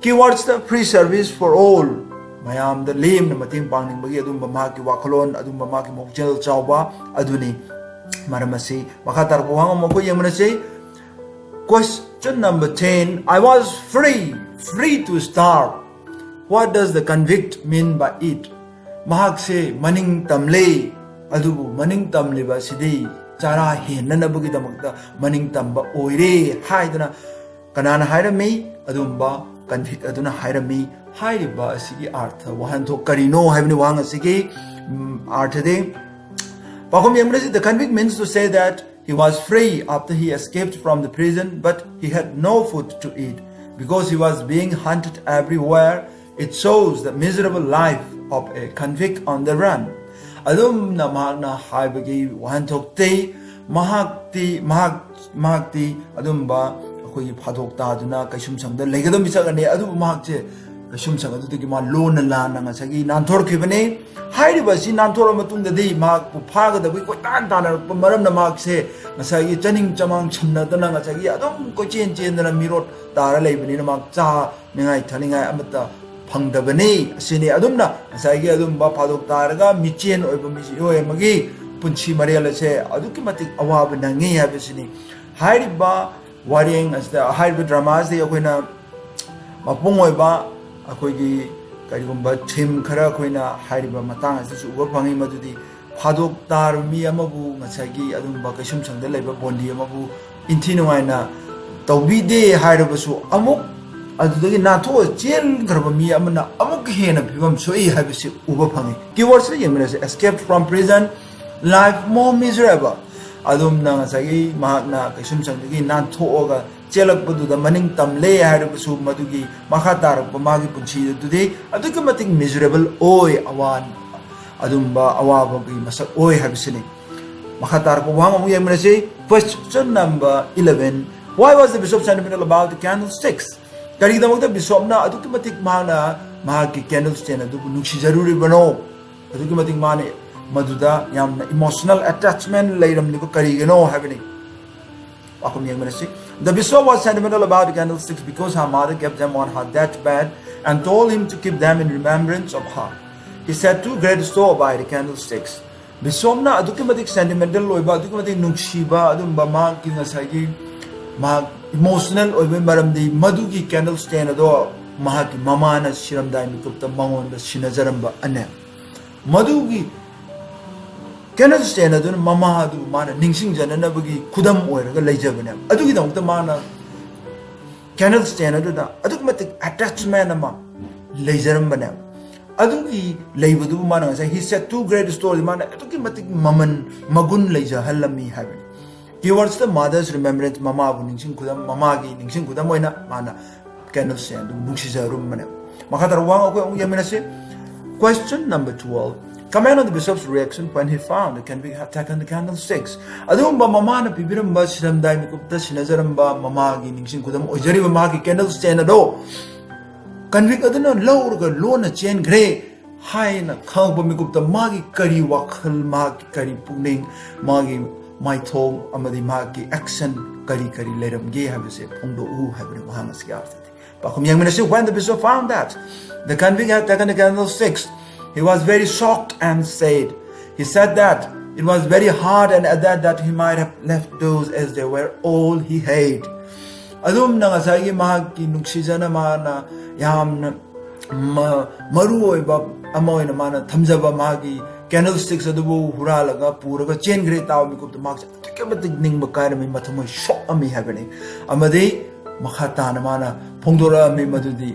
Keywordꯁꯤꯗ "free service for all", ꯃꯌꯥꯝꯗ ꯂꯦꯝꯅ ꯃꯇꯦꯡ ꯄꯥꯡꯅꯤꯡꯕꯒꯤ ꯑꯗꯨꯝꯕ ꯃꯍꯥꯛꯀꯤ ꯋꯥꯈꯜꯂꯣꯟ, ꯑꯗꯨꯝꯕ ꯃꯍꯥꯛꯀꯤ ꯃꯕꯨꯛꯆꯦꯜ ꯆꯥꯎꯕ ꯑꯗꯨꯅꯤ꯫ ꯃꯔꯝ ꯑꯁꯤ ꯃꯈꯥ ꯇꯥꯔꯛꯄ ꯋꯥꯍꯪ ꯑꯃ ꯑꯩꯈꯣꯏ ꯌꯦꯡꯃꯤꯟꯅꯁꯤ꯫ Question number ten, "I was free, free to starve. What does the convict mean by it?" ꯃꯍꯥꯛꯁꯦ ꯃꯅꯤꯡ ꯇꯝꯂꯦ, ꯑꯗꯨꯕꯨ ꯃꯅꯤꯡ ꯇꯝꯂꯤꯕ ꯑꯁꯤꯗꯤ ꯆꯥꯔꯥ ꯍꯦꯟꯅꯅꯕꯒꯤꯗꯃꯛꯇ ꯃꯅꯤꯡ ꯇꯝꯕ ꯑꯣꯏꯔꯦ ꯍꯥꯏꯗꯅ ꯀꯅꯥꯅ ꯍꯥꯏꯔꯝꯃꯤ? ꯑꯗꯨꯝꯕ convict ꯑꯗꯨꯅ ꯍꯥꯏꯔꯝꯃꯤ꯫ ꯍꯥꯏꯔꯤꯕ ꯑꯁꯤꯒꯤ ꯑꯥꯔꯊ, ꯋꯥꯍꯟꯊꯣꯛ ꯀꯔꯤꯅꯣ ꯍꯥꯏꯕꯅꯤ ꯋꯥꯍꯪ ꯑꯁꯤꯒꯤ, ꯎꯝ, ꯑꯥꯔꯊꯗꯤ꯫ ꯄꯥꯎꯈꯨꯝ ꯌꯦꯡꯕꯗ, "The convict means to say that he was free after he escaped from the prison, but he had no food to eat. Because he was being hunted everywhere, it shows the miserable life of a convict on the run." ꯑꯗꯨꯝꯅ ꯃꯍꯥꯛꯅ ꯍꯥꯏꯕꯒꯤ ꯋꯥꯍꯟꯊꯣꯛꯇꯤ, ꯃꯍꯥꯛꯇꯤ ꯃꯍꯥꯛ ꯃꯍꯥꯛꯇꯤ ꯑꯗꯨꯝꯕ ꯑꯩꯈꯣꯏꯒꯤ ꯐꯥꯗꯣꯛ ꯇꯥꯗꯨꯅ ꯀꯩꯁꯨꯝꯁꯪꯗ ꯂꯩꯒꯗꯕ ꯃꯤꯁꯛ ꯑꯃꯅꯤ꯫ ꯑꯗꯨꯕꯨ ꯃꯍꯥꯛꯁꯦ ꯀꯩꯁꯨꯝꯁꯪ ꯑꯗꯨꯗꯒꯤ ꯃꯥ ꯂꯣꯟꯅ ꯂꯥꯟꯅ ꯉꯁꯥꯏꯒꯤ ꯅꯥꯟꯊꯣꯔꯛꯈꯤꯕꯅꯤ꯫ ꯍꯥꯏꯔꯤꯕ ꯑꯁꯤ ꯅꯥꯟꯊꯣꯔꯛꯑ ꯃꯇꯨꯡꯗꯗꯤ ꯃꯍꯥꯛꯄꯨ ꯐꯥꯒꯗꯕꯒꯤ ꯀꯣꯏꯇꯥꯟ ꯇꯥꯟꯅꯔꯛꯄ ꯃꯔꯝꯅ ꯃꯍꯥꯛꯁꯦ ꯉꯁꯥꯏꯒꯤ ꯆꯥꯅꯤꯡ ꯆꯃꯥꯡ ꯁꯝꯅꯗꯅ ꯉꯁꯥꯏꯒꯤ ꯑꯗꯨꯝ ꯀꯣꯏꯆꯦꯟ ꯆꯦꯟꯗꯅ ꯃꯤꯔꯣꯠ ꯇꯥꯔ ꯂꯩꯕꯅꯤꯅ ꯃꯍꯥꯛ ꯆꯥꯅꯤꯡꯉꯥꯏ ꯊꯛꯅꯤꯡꯉꯥꯏ ꯑꯃꯠꯇ ꯐꯪꯗꯕꯅꯤ꯫ ꯑꯁꯤꯅꯤ ꯑꯗꯨꯝꯅ ꯉꯁꯥꯏꯒꯤ ꯑꯗꯨꯝꯕ ꯐꯥꯗꯣꯛ ꯇꯥꯔꯒ ꯃꯤꯆꯦꯟ ꯑꯣꯏꯕ ꯃꯤꯑꯣꯏ ꯑꯃꯒꯤ ꯄꯨꯟꯁꯤ ꯃꯔꯦꯜ ꯑꯁꯦ ꯑꯗꯨꯛꯀꯤ ꯃꯇꯤꯛ ꯑꯋꯥꯕ ꯅꯪꯉꯤ ꯍꯥꯏꯕꯁꯤꯅꯤ꯫ ꯍꯥꯏꯔꯤꯕ ꯋꯥꯔꯦꯡ ꯑꯁꯤꯗ, ꯍꯥꯏꯔꯤꯕ ꯗ꯭ꯔꯃꯥ ꯑꯁꯤꯗꯒꯤ ꯑꯩꯈꯣꯏꯅ ꯃꯄꯨꯡ ꯑꯣꯏꯕ ꯑꯩꯈꯣꯏꯒꯤ ꯀꯔꯤꯒꯨꯝꯕ ꯊꯤꯝ ꯈꯔ ꯑꯩꯈꯣꯏꯅ ꯍꯥꯏꯔꯤꯕ ꯃꯇꯥꯡ ꯑꯁꯤꯗꯁꯨ ꯎꯕ ꯐꯪꯉꯤ, ꯃꯗꯨꯗꯤ ꯐꯥꯗꯣꯛ ꯇꯥꯔꯕ ꯃꯤ ꯑꯃꯕꯨ ꯉꯁꯥꯏꯒꯤ ꯑꯗꯨꯒꯨꯝꯕ ꯀꯩꯁꯨꯝꯁꯪꯗ ꯂꯩꯕ ꯕꯣꯟꯗꯤ ꯑꯃꯕꯨ ꯏꯟꯊꯤ ꯅꯨꯡꯉꯥꯏꯅ ꯇꯧꯕꯤꯗꯦ ꯍꯥꯏꯔꯕꯁꯨ ꯑꯃꯨꯛ ꯑꯗꯨꯗꯒꯤ ꯅꯥꯟꯊꯣꯛꯑ ꯆꯦꯟꯈ꯭ꯔꯕ ꯃꯤ ꯑꯃꯅ ꯑꯃꯨꯛꯀ ꯍꯦꯟꯅ ꯐꯤꯕꯝ ꯁꯣꯛꯏ ꯍꯥꯏꯕꯁꯤ ꯎꯕ ꯐꯪꯉꯤ꯫ Keywordsꯇ ꯌꯦꯡꯃꯤꯟꯅꯁꯤ: escape from prison, life more miserable꯫ ꯑꯗꯨꯝꯅ ꯉꯁꯥꯏꯒꯤ ꯃꯍꯥꯛꯅ ꯀꯩꯁꯨꯝꯁꯪꯗꯒꯤ ꯅꯥꯟꯊꯣꯛꯑꯒ ꯆꯦꯜꯂꯛꯄꯗꯨꯗ ꯃꯅꯤꯡ ꯇꯝꯂꯦ ꯍꯥꯏꯔꯕꯁꯨ ꯃꯗꯨꯒꯤ ꯃꯈꯥ ꯇꯥꯔꯛꯄ ꯃꯥꯒꯤ ꯄꯨꯟꯁꯤ ꯑꯗꯨꯗꯤ ꯑꯗꯨꯛꯀꯤ ꯃꯇꯤꯛ miserable ꯑꯣꯏ, ꯑꯋꯥ ꯑꯗꯨꯝꯕ ꯑꯋꯥꯕꯒꯤ ꯃꯁꯛ ꯑꯣꯏ ꯍꯥꯏꯕꯁꯤꯅꯤ꯫ ꯃꯈꯥ ꯇꯥꯔꯛꯄ ꯋꯥꯍꯪ ꯑꯃꯨꯛ ꯌꯦꯡꯃꯤꯟꯅꯁꯤ꯫ Question number eleven: Why was the bishop sentimental about the candlesticks? ꯀꯔꯤꯒꯤꯗꯃꯛꯇ ꯕꯤꯁꯣꯞꯅ ꯑꯗꯨꯛꯀꯤ ꯃꯇꯤꯛ ꯃꯥꯅ ꯃꯍꯥꯛꯀꯤ candle stand ꯑꯗꯨꯕꯨ ꯅꯨꯡꯁꯤꯖꯔꯨꯔꯤꯕꯅꯣ? ꯑꯗꯨꯛꯀꯤ ꯃꯇꯤꯛ ꯃꯥꯅ ꯃꯗꯨꯗ ꯌꯥꯝꯅ emotional attachment ꯂꯩꯔꯝꯂꯤꯕ ꯀꯔꯤꯒꯤꯅꯣ ꯍꯥꯏꯕꯅꯤ꯫ ꯄꯥꯎꯈꯨꯝ ꯌꯦꯡꯃꯤꯟꯅꯁꯤ꯫ The bishop was sentimental about the candlesticks because her mother kept them on her deathbed and told him to keep them in remembrance of her. He set too great store by the candlesticks. ꯕꯤꯁꯣꯞꯅ ꯑꯗꯨꯛꯀꯤ ꯃꯇꯤꯛ sentimental ꯑꯣꯏꯕ, ꯑꯗꯨꯛꯀꯤ ꯃꯇꯤꯛ ꯅꯨꯡꯁꯤꯕ ꯑꯗꯨꯝꯕ ꯃꯍꯥꯛꯀꯤ ꯉꯁꯥꯏꯒꯤ ꯃꯍꯥꯛ emotional ꯑꯣꯏꯕꯒꯤ ꯃꯔꯝꯗꯤ ꯃꯗꯨꯒꯤ candle stand ꯑꯗꯣ ꯃꯍꯥꯛꯀꯤ ꯃꯃꯥꯅ ꯁꯤꯔꯝꯗꯥꯏ ꯃꯤꯀꯨꯞꯇ ꯃꯉꯣꯟꯗ ꯁꯤꯟꯅꯖꯔꯝꯕ ꯑꯅꯦ꯫ ꯃꯗꯨꯒꯤ candle stand ꯑꯗꯨꯅ ꯃꯃꯥ ꯑꯗꯨꯕꯨ ꯃꯥꯅ ꯅꯤꯡꯁꯤꯡꯖꯅꯅꯕꯒꯤ ꯈꯨꯗꯝ ꯑꯣꯏꯔꯒ ꯂꯩꯖꯕꯅꯦꯕ꯫ ꯑꯗꯨꯒꯤꯗꯃꯛꯇ ꯃꯥꯅ candle stand ꯑꯗꯨꯗ ꯑꯗꯨꯛꯀꯤ ꯃꯇꯤꯛ attachment ꯑꯃ ꯂꯩꯖꯔꯝꯕꯅꯦꯕ꯫ ꯑꯗꯨꯒꯤ ꯂꯩꯕꯗꯨꯕꯨ ꯃꯥꯅ ꯉꯁꯥꯏ he set too great store, ꯃꯥꯅ ꯑꯗꯨꯛꯀꯤ ꯃꯇꯤꯛ ꯃꯃꯜ ꯃꯒꯨꯟ ꯂꯩꯖꯍꯜꯂꯝꯃꯤ ꯍꯥꯏꯕꯅꯤ꯫ Keywordsꯇ mother's remembrance, ꯃꯃꯥꯕꯨ ꯅꯤꯡꯁꯤꯡ ꯈꯨꯗꯝ, ꯃꯃꯥꯒꯤ ꯅꯤꯡꯁꯤꯡ ꯈꯨꯗꯝ ꯑꯣꯏꯅ ꯃꯥꯅ candle stand ꯑꯗꯨ ꯅꯨꯡꯁꯤꯖꯔꯨꯝꯕꯅꯦꯕ꯫ ꯃꯈꯥ ꯇꯥꯔꯛꯄ ꯋꯥꯍꯪ ꯑꯩꯈꯣꯏ ꯑꯃꯨꯛ ꯌꯦꯡꯃꯤꯟꯅꯁꯤ꯫ Question number twelve: Comment on the bishop's reaction when he found the convict had taken the candlesticks. ꯑꯗꯨꯒꯨꯝꯕ ꯃꯃꯥꯅ ꯄꯤꯕꯤꯔꯝꯕ ꯁꯤꯔꯝꯗꯥꯏ ꯃꯤꯀꯨꯞꯇ ꯁꯤꯟꯅꯖꯔꯝꯕ ꯃꯃꯥꯒꯤ ꯅꯤꯡꯁꯤꯡ ꯈꯨꯗꯝ ꯑꯣꯏꯖꯔꯤꯕ ꯃꯍꯥꯛꯀꯤ candle stand ꯑꯗꯣ convict ꯑꯗꯨꯅ ꯂꯧꯔꯒ ꯂꯣꯟꯅ ꯆꯦꯟꯈ꯭ꯔꯦ ꯍꯥꯏꯅ ꯈꯪꯉꯛꯄ ꯃꯤꯀꯨꯞꯇ ꯃꯥꯒꯤ ꯀꯔꯤ ꯋꯥꯈꯜ, ꯃꯥꯒꯤ ꯀꯔꯤ ꯄꯨꯛꯅꯤꯡ, ꯃꯥꯒꯤ ꯃꯥꯏꯊꯣꯡ ꯑꯃꯗꯤ ꯃꯥꯒꯤ action ꯀꯔꯤ ꯀꯔꯤ ꯂꯩꯔꯝꯒꯦ ꯍꯥꯏꯕꯁꯦ ꯐꯣꯡꯗꯣꯛꯎ ꯍꯥꯏꯕꯅꯤ ꯋꯥꯍꯪ ꯑꯁꯤꯒꯤ ꯑꯔꯊꯗꯤ꯫ ꯄꯥꯎꯈꯨꯝ ꯌꯦꯡꯃꯤꯟꯅꯁꯤ꯫ When the bishop found that the convict had taken the candlesticks, he was very shocked and said, he said that it was very hard and added that he might have left those as they were all he had. ꯑꯗꯨꯝꯅ ꯉꯁꯥꯏꯒꯤ ꯃꯍꯥꯛꯀꯤ ꯅꯨꯡꯁꯤꯖꯅ ꯃꯥꯅ ꯌꯥꯝꯅ ꯃ- ꯃꯔꯨ ꯑꯣꯏꯕ ꯑꯃ ꯑꯣꯏꯅ ꯃꯥꯅ ꯊꯝꯖꯕ ꯃꯥꯒꯤ candlesticks ꯑꯗꯨꯕꯨ ꯍꯨꯔꯥꯜꯂꯒ ꯄꯨꯔꯒ ꯆꯦꯟꯈ꯭ꯔꯦ ꯇꯥꯕ ꯃꯤꯀꯨꯞꯇ ꯃꯍꯥꯛꯁꯦ ꯑꯗꯨꯛꯀꯤ ꯃꯇꯤꯛ ꯅꯤꯡꯕ ꯀꯥꯏꯔꯝꯃꯤ, ꯃꯊꯃꯣꯏ ꯁꯣꯛꯑꯝꯃꯤ ꯍꯥꯏꯕꯅꯤ꯫ ꯑꯃꯗꯤ ꯃꯈꯥ ꯇꯥꯅ ꯃꯥꯅ ꯐꯣꯡꯗꯣꯔꯛꯑꯝꯃꯤ ꯃꯗꯨꯗꯤ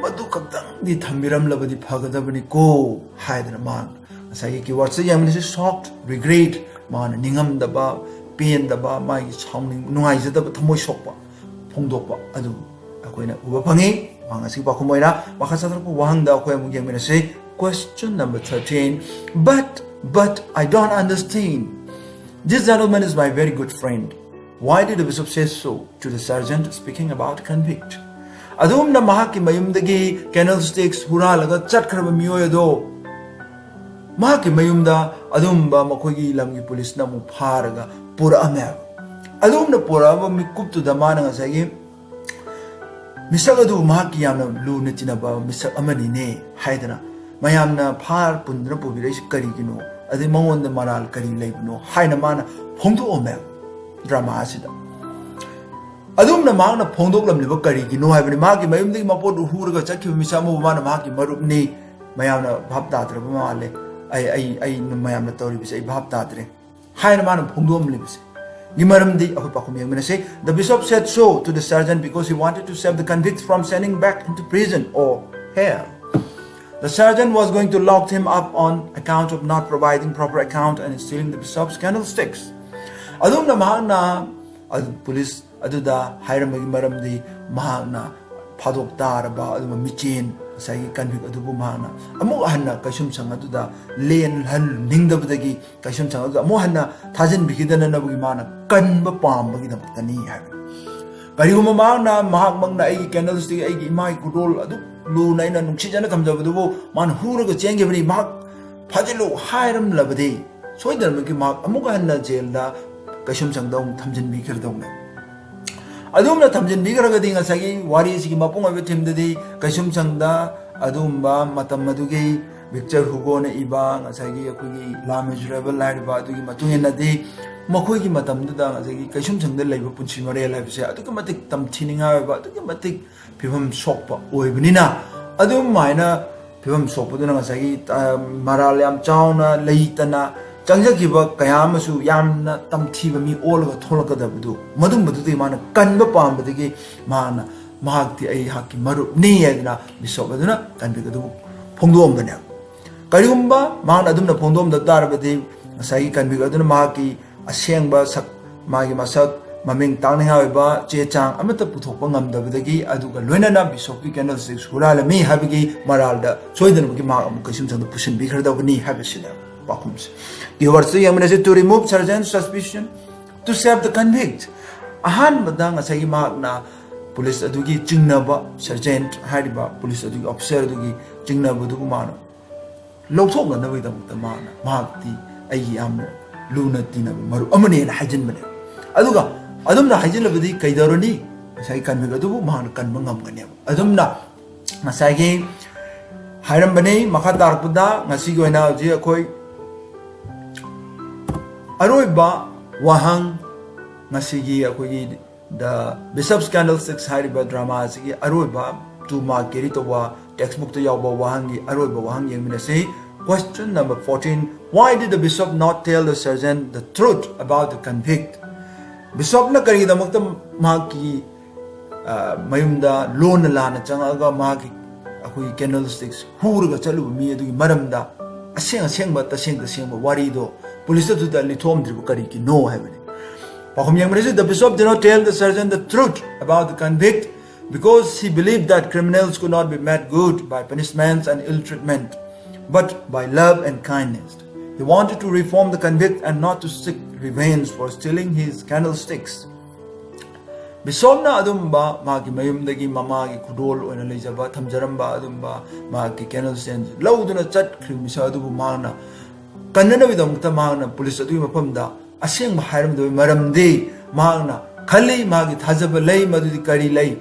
ꯃꯗꯨ ꯈꯛꯇꯪꯗꯤ ꯊꯝꯕꯤꯔꯝꯂꯕꯗꯤ ꯐꯒꯗꯕꯅꯤꯀꯣ ꯍꯥꯏꯗꯅ ꯃꯥꯅ ꯉꯁꯥꯏꯒꯤ keywordꯁꯦ ꯌꯦꯡꯕꯗꯁꯨ shocked, regret, ꯃꯥꯅ ꯅꯤꯡꯉꯝꯗꯕ, ꯄꯦꯟꯗꯕ, ꯃꯥꯒꯤ ꯁꯥꯎꯅꯤꯡ ꯅꯨꯡꯉꯥꯏꯖꯗꯕ, ꯊꯃꯣꯏ ꯁꯣꯛꯄ ꯐꯣꯡꯗꯣꯛꯄ ꯑꯗꯨ ꯑꯩꯈꯣꯏꯅ ꯎꯕ ꯐꯪꯉꯤ꯫ ꯋꯥꯍꯪ ꯑꯁꯤꯒꯤ ꯄꯥꯎꯈꯨꯝ ꯑꯣꯏꯅ ꯃꯈꯥ ꯆꯠꯊꯔꯛꯄ ꯋꯥꯍꯪꯗ ꯑꯩꯈꯣꯏ ꯑꯃꯨꯛ ꯌꯦꯡꯃꯤꯟꯅꯁꯤ꯫ Question number thirteen. But, but I don't understand. This gentleman is my very good friend. Why did the bishop say so to the sergeant speaking about convict? ꯑꯗꯨꯝꯅ ꯃꯍꯥꯛꯀꯤ ꯃꯌꯨꯝꯗꯒꯤ candlesticks ꯍꯨꯔꯥꯜꯂꯒ ꯆꯠꯈ꯭ꯔꯕ ꯃꯤꯑꯣꯏ ꯑꯗꯣ ꯃꯍꯥꯛꯀꯤ ꯃꯌꯨꯝꯗ ꯑꯗꯨꯝꯕ ꯃꯈꯣꯏꯒꯤ ꯂꯝꯒꯤ ꯄꯨꯂꯤꯁꯅ ꯑꯃꯨꯛ ꯐꯥꯔꯒ ꯄꯨꯔꯛꯑꯝꯃꯦꯕ꯫ ꯑꯗꯨꯝꯅ ꯄꯨꯔꯛꯑꯕ ꯃꯤꯀꯨꯞꯇꯨꯗ ꯃꯥꯅ ꯉꯁꯥꯏꯒꯤ ꯃꯤꯁꯛ ꯑꯗꯨ ꯃꯍꯥꯛꯀꯤ ꯌꯥꯝꯅ ꯂꯨꯅ ꯇꯤꯟꯅꯕ ꯃꯤꯁꯛ ꯑꯃꯅꯤꯅꯦ ꯍꯥꯏꯗꯅ ꯃꯌꯥꯝꯅ ꯐꯥꯔ ꯄꯨꯟꯗꯨꯅ ꯄꯨꯕꯤꯔꯛꯏꯁꯤ ꯀꯔꯤꯒꯤꯅꯣ, ꯑꯗꯩ ꯃꯉꯣꯟꯗ ꯃꯔꯥꯜ ꯀꯔꯤ ꯂꯩꯕꯅꯣ ꯍꯥꯏꯅ ꯃꯥꯅ ꯐꯣꯡꯗꯣꯛꯑꯝꯃꯦꯕ drama ꯑꯁꯤꯗ꯫ ꯑꯗꯨꯝꯅ ꯃꯍꯥꯛꯅ ꯐꯣꯡꯗꯣꯛꯂꯝꯂꯤꯕ ꯀꯔꯤꯒꯤꯅꯣ ꯍꯥꯏꯕꯅꯤ꯫ ꯃꯍꯥꯛꯀꯤ ꯃꯌꯨꯝꯗꯒꯤ ꯃꯄꯣꯠ ꯍꯨꯔꯒ ꯆꯠꯈꯤꯕ ꯃꯤꯁꯛ ꯑꯃꯕꯨ ꯃꯥꯅ ꯃꯍꯥꯛꯀꯤ ꯃꯔꯨꯞꯅꯤ, ꯃꯌꯥꯝꯅ ꯚꯥꯞ ꯇꯥꯗ꯭ꯔꯕ ꯃꯥꯜꯂꯦ꯫ ꯑꯩ ꯑꯩ ꯑꯩ ꯃꯌꯥꯝꯅ ꯇꯧꯔꯤꯕꯁꯦ ꯑꯩ ꯚꯥꯞ ꯇꯥꯗ꯭ꯔꯦ ꯍꯥꯏꯅ ꯃꯥꯅ ꯐꯣꯡꯗꯣꯛꯂꯝꯂꯤꯕꯁꯦ꯫ ꯒꯤ ꯃꯔꯝꯗꯤ ꯑꯩꯈꯣꯏ ꯄꯥꯎꯈꯨꯝ ꯌꯦꯡꯃꯤꯟꯅꯁꯤ꯫ The bishop said so to the sergeant because he wanted to save the convict from sending back into prison or hell. The sergeant was going to lock him up on account of not providing proper account and stealing the bishop's candlesticks. ꯑꯗꯨꯝꯅ ꯃꯍꯥꯛꯅ ꯑꯗꯨ police ꯑꯗꯨꯗ ꯍꯥꯏꯔꯝꯕꯒꯤ ꯃꯔꯝꯗꯤ ꯃꯍꯥꯛꯅ ꯐꯥꯗꯣꯛ ꯇꯥꯔꯕ ꯑꯗꯨꯒꯨꯝꯕ ꯃꯤꯆꯦꯟ, ꯉꯁꯥꯏꯒꯤ convict ꯑꯗꯨꯕꯨ ꯃꯍꯥꯛꯅ ꯑꯃꯨꯛ ꯍꯟꯅ ꯀꯩꯁꯨꯝꯁꯪ ꯑꯗꯨꯗ ꯂꯦꯟꯍꯟꯅꯤꯡꯗꯕꯗꯒꯤ ꯀꯩꯁꯨꯝꯁꯪ ꯑꯗꯨꯗ ꯑꯃꯨꯛ ꯍꯟꯅ ꯊꯥꯖꯤꯟꯕꯤꯈꯤꯗꯅꯅꯕꯒꯤ ꯃꯥꯅ ꯀꯟꯕ ꯄꯥꯝꯕꯒꯤꯗꯃꯛꯇꯅꯤ ꯍꯥꯏꯕꯅꯤ꯫ ꯀꯔꯤꯒꯨꯝꯕ ꯃꯍꯥꯛꯅ, ꯃꯍꯥꯛꯃꯛꯅ ꯑꯩꯒꯤ candlestick, ꯑꯩꯒꯤ ꯏꯃꯥꯒꯤ ꯈꯨꯗꯣꯜ ꯑꯗꯨꯛ ꯂꯨꯅ ꯑꯩꯅ ꯅꯨꯡꯁꯤꯖꯅ ꯊꯝꯖꯕꯗꯨꯕꯨ ꯃꯥꯅ ꯍꯨꯔꯒ ꯆꯦꯟꯈꯤꯕꯅꯤ, ꯃꯍꯥꯛ ꯐꯥꯖꯤꯜꯂꯨ ꯍꯥꯏꯔꯝꯂꯕꯗꯤ, ꯁꯣꯏꯗꯅꯃꯛꯀꯤ ꯃꯍꯥꯛ ꯑꯃꯨꯛ ꯍꯟꯅ ꯖꯦꯜꯗ ꯀꯩꯁꯨꯝꯁꯪꯗ ꯑꯃꯨꯛ ꯊꯝꯖꯤꯟꯕꯤꯈ꯭ꯔꯗꯧꯅꯦ꯫ ꯑꯗꯨꯝꯅ ꯊꯝꯖꯤꯟꯕꯤꯈ꯭ꯔꯒꯗꯤ ꯉꯁꯥꯏꯒꯤ ꯋꯥꯔꯤꯁꯤꯒꯤ ꯃꯄꯨꯡ ꯑꯣꯏꯕ ꯊꯤꯝꯗꯗꯤ ꯀꯩꯁꯨꯝꯁꯪꯗ ꯑꯗꯨꯒꯨꯝꯕ ꯃꯇꯝ ꯑꯗꯨꯒꯤ ꯚꯤꯛꯇꯔ ꯍꯨꯒꯣꯅ ꯏꯕ ꯉꯁꯥꯏꯒꯤ ꯑꯩꯈꯣꯏꯒꯤ ꯂꯥ ꯃꯤꯖꯔꯦꯕꯜ ꯍꯥꯏꯔꯤꯕ ꯑꯗꯨꯒꯤ ꯃꯇꯨꯡ ꯏꯟꯅꯗꯤ ꯃꯈꯣꯏꯒꯤ ꯃꯇꯝꯗꯨꯗ ꯉꯁꯥꯏꯒꯤ ꯀꯩꯁꯨꯝꯁꯪꯗ ꯂꯩꯕ ꯄꯨꯟꯁꯤ ꯃꯔꯦꯜ ꯍꯥꯏꯕꯁꯦ ꯑꯗꯨꯛꯀꯤ ꯃꯇꯤꯛ ꯇꯝꯊꯤꯅꯤꯡꯉꯥꯏ ꯑꯣꯏꯕ, ꯑꯗꯨꯛꯀꯤ ꯃꯇꯤꯛ ꯐꯤꯕꯝ ꯁꯣꯛꯄ ꯑꯣꯏꯕꯅꯤꯅ, ꯑꯗꯨꯃꯥꯏꯅ ꯐꯤꯕꯝ ꯁꯣꯛꯄꯗꯨꯅ ꯉꯁꯥꯏꯒꯤ, ꯑ, ꯃꯔꯥꯜ ꯌꯥꯝ ꯆꯥꯎꯅ ꯂꯩꯇꯅ ꯆꯪꯖꯈꯤꯕ ꯀꯌꯥ ꯑꯃꯁꯨ ꯌꯥꯝꯅ ꯇꯝꯊꯤꯕ ꯃꯤ ꯑꯣꯜꯂꯒ ꯊꯣꯛꯂꯛꯀꯗꯕꯗꯨ, ꯃꯗꯨꯝꯕꯗꯨꯗꯤ ꯃꯥꯅ ꯀꯟꯕ ꯄꯥꯝꯕꯗꯒꯤ ꯃꯥꯅ, "ꯃꯍꯥꯛꯇꯤ ꯑꯩꯍꯥꯛꯀꯤ ꯃꯔꯨꯞꯅꯤ" ꯍꯥꯏꯗꯅ ꯕꯤꯁꯣꯞ ꯑꯗꯨꯅ convict ꯑꯗꯨꯕꯨ ꯐꯣꯡꯗꯣꯛꯑꯝꯕꯅꯦꯕ꯫ ꯀꯔꯤꯒꯨꯝꯕ ꯃꯍꯥꯛꯅ ꯑꯗꯨꯝꯅ ꯐꯣꯡꯗꯣꯛꯑꯝꯗ ꯇꯥꯔꯕꯗꯤ, ꯉꯁꯥꯏꯒꯤ convict ꯑꯗꯨꯅ ꯃꯍꯥꯛꯀꯤ ꯑꯁꯦꯡꯕ ꯁꯛ, ꯃꯥꯒꯤ ꯃꯁꯛ, ꯃꯃꯤꯡ ꯇꯥꯛꯅꯤꯡꯉꯥꯏ ꯑꯣꯏꯕ ꯆꯦ ꯆꯥꯡ ꯑꯃꯠꯇ ꯄꯨꯊꯣꯛꯄ ꯉꯝꯗꯕꯗꯒꯤ, ꯑꯗꯨꯒ ꯂꯣꯏꯅꯅ ꯕꯤꯁꯣꯞꯀꯤ candlestick ꯍꯨꯔꯥꯜꯂꯝꯃꯤ ꯍꯥꯏꯕꯒꯤ ꯃꯔꯥꯜꯗ ꯁꯣꯏꯗꯅꯃꯛꯀꯤ ꯃꯍꯥꯛ ꯑꯃꯨꯛ ꯀꯩꯁꯨꯝꯁꯪꯗ ꯄꯨꯁꯤꯟꯕꯤꯈ꯭ꯔꯗꯕꯅꯤ ꯍꯥꯏꯕꯁꯤꯅ ꯄꯥꯎꯈꯨꯝꯁꯦ꯫ Keywordsꯇ ꯌꯦꯡꯃꯤꯟꯅꯁꯤ: to remove sergeant suspicion, to save the convict꯫ ꯑꯍꯥꯟꯕꯗ ꯉꯁꯥꯏꯒꯤ ꯃꯍꯥꯛꯅ ꯄꯨꯂꯤꯁ ꯑꯗꯨꯒꯤ ꯆꯤꯡꯅꯕ, sergeant ꯍꯥꯏꯔꯤꯕ ꯄꯨꯂꯤꯁ ꯑꯗꯨꯒꯤ officer ꯑꯗꯨꯒꯤ ꯆꯤꯡꯅꯕꯗꯨꯕꯨ ꯃꯥꯅ ꯂꯧꯊꯣꯛꯅꯅꯕꯒꯤꯗꯃꯛꯇ ꯃꯥꯅ, "ꯃꯍꯥꯛꯇꯤ ꯑꯩꯒꯤ ꯌꯥꯝꯅ ꯂꯨꯅ ꯇꯤꯟꯅꯕ ꯃꯔꯨꯞ ꯑꯃꯅꯦꯅ" ꯍꯥꯏꯖꯤꯟꯕꯅꯦꯕ꯫ ꯑꯗꯨꯒ ꯑꯗꯨꯝꯅ ꯍꯥꯏꯖꯤꯜꯂꯕꯗꯤ ꯀꯩꯗꯧꯔꯅꯤ? ꯉꯁꯥꯏꯒꯤ convict ꯑꯗꯨꯕꯨ ꯃꯍꯥꯛꯅ ꯀꯟꯕ ꯉꯝꯒꯅꯦꯕ꯫ ꯑꯗꯨꯝꯅ ꯉꯁꯥꯏꯒꯤ ꯍꯥꯏꯔꯝꯕꯅꯤ, ꯃꯈꯥ ꯇꯥꯔꯛꯄꯗ ꯉꯁꯤꯒꯤ ꯑꯣꯏꯅ ꯍꯧꯖꯤꯛ ꯑꯩꯈꯣꯏ ꯑꯔꯣꯏꯕ ꯋꯥꯍꯪ, ꯉꯁꯤꯒꯤ ꯑꯩꯈꯣꯏꯒꯤ The Bishop's Candlesticks ꯍꯥꯏꯔꯤꯕ drama ꯑꯁꯤꯒꯤ ꯑꯔꯣꯏꯕ two mark carry ꯇꯧꯕ textbookꯇ ꯌꯥꯎꯕ ꯋꯥꯍꯪꯒꯤ ꯑꯔꯣꯏꯕ ꯋꯥꯍꯪ ꯌꯦꯡꯃꯤꯟꯅꯁꯤ꯫ Question number fourteen: Why did the bishop not tell the sergeant the truth about the convict? ꯕꯤꯁꯣꯞꯅ ꯀꯔꯤꯒꯤꯗꯃꯛꯇ ꯃꯍꯥꯛꯀꯤ, ꯑ, ꯃꯌꯨꯝꯗ ꯂꯣꯟꯅ ꯂꯥꯟꯅ ꯆꯪꯉꯛꯑꯒ ꯃꯍꯥꯛꯀꯤ ꯑꯩꯈꯣꯏꯒꯤ candlesticks ꯍꯨꯔꯒ ꯆꯠꯂꯨꯕ ꯃꯤ ꯑꯗꯨꯒꯤ ꯃꯔꯝꯗ ꯑꯁꯦꯡ ꯑꯁꯦꯡꯕ, ꯇꯁꯦꯡ ꯇꯁꯦꯡꯕ ꯋꯥꯔꯤꯗꯣ ꯄꯨꯂꯤꯁ ꯑꯗꯨꯗ ꯂꯤꯊꯣꯛꯑꯝꯗ꯭ꯔꯤꯕ ꯀꯔꯤꯒꯤꯅꯣ ꯍꯥꯏꯕꯅꯤ꯫ ꯄꯥꯎꯈꯨꯝ ꯌꯦꯡꯃꯤꯟꯅꯁꯤ꯫ The bishop did not tell the sergeant the truth about the convict Because he believed that criminals could not be made good by punishments and ill treatment, but by love and kindness. He wanted to reform the convict and not to seek revenge for stealing his candlesticks. ꯕꯤꯁꯣꯞꯅ ꯑꯗꯨꯝꯕ ꯃꯥꯒꯤ ꯃꯌꯨꯝꯗꯒꯤ ꯃꯃꯥꯒꯤ ꯈꯨꯗꯣꯜ ꯑꯣꯏꯅ ꯂꯩꯖꯕ, ꯊꯝꯖꯔꯝꯕ ꯑꯗꯨꯝꯕ ꯃꯥꯒꯤ candle stand ꯂꯧꯗꯨꯅ ꯆꯠꯈ꯭ꯔꯤꯕ ꯃꯤꯁꯛ ꯑꯗꯨꯕꯨ ꯃꯍꯥꯛꯅ ꯀꯟꯅꯅꯕꯒꯤꯗꯃꯛꯇ ꯃꯍꯥꯛꯅ ꯄꯨꯂꯤꯁ ꯑꯗꯨꯒꯤ ꯃꯐꯝꯗ ꯑꯁꯦꯡꯕ ꯍꯥꯏꯔꯝꯗꯕꯒꯤ ꯃꯔꯝꯗꯤ ꯃꯍꯥꯛꯅ ꯈꯜꯂꯤ, ꯃꯥꯒꯤ ꯊꯥꯖꯕ ꯂꯩ, ꯃꯗꯨꯗꯤ ꯀꯔꯤ ꯂꯩ?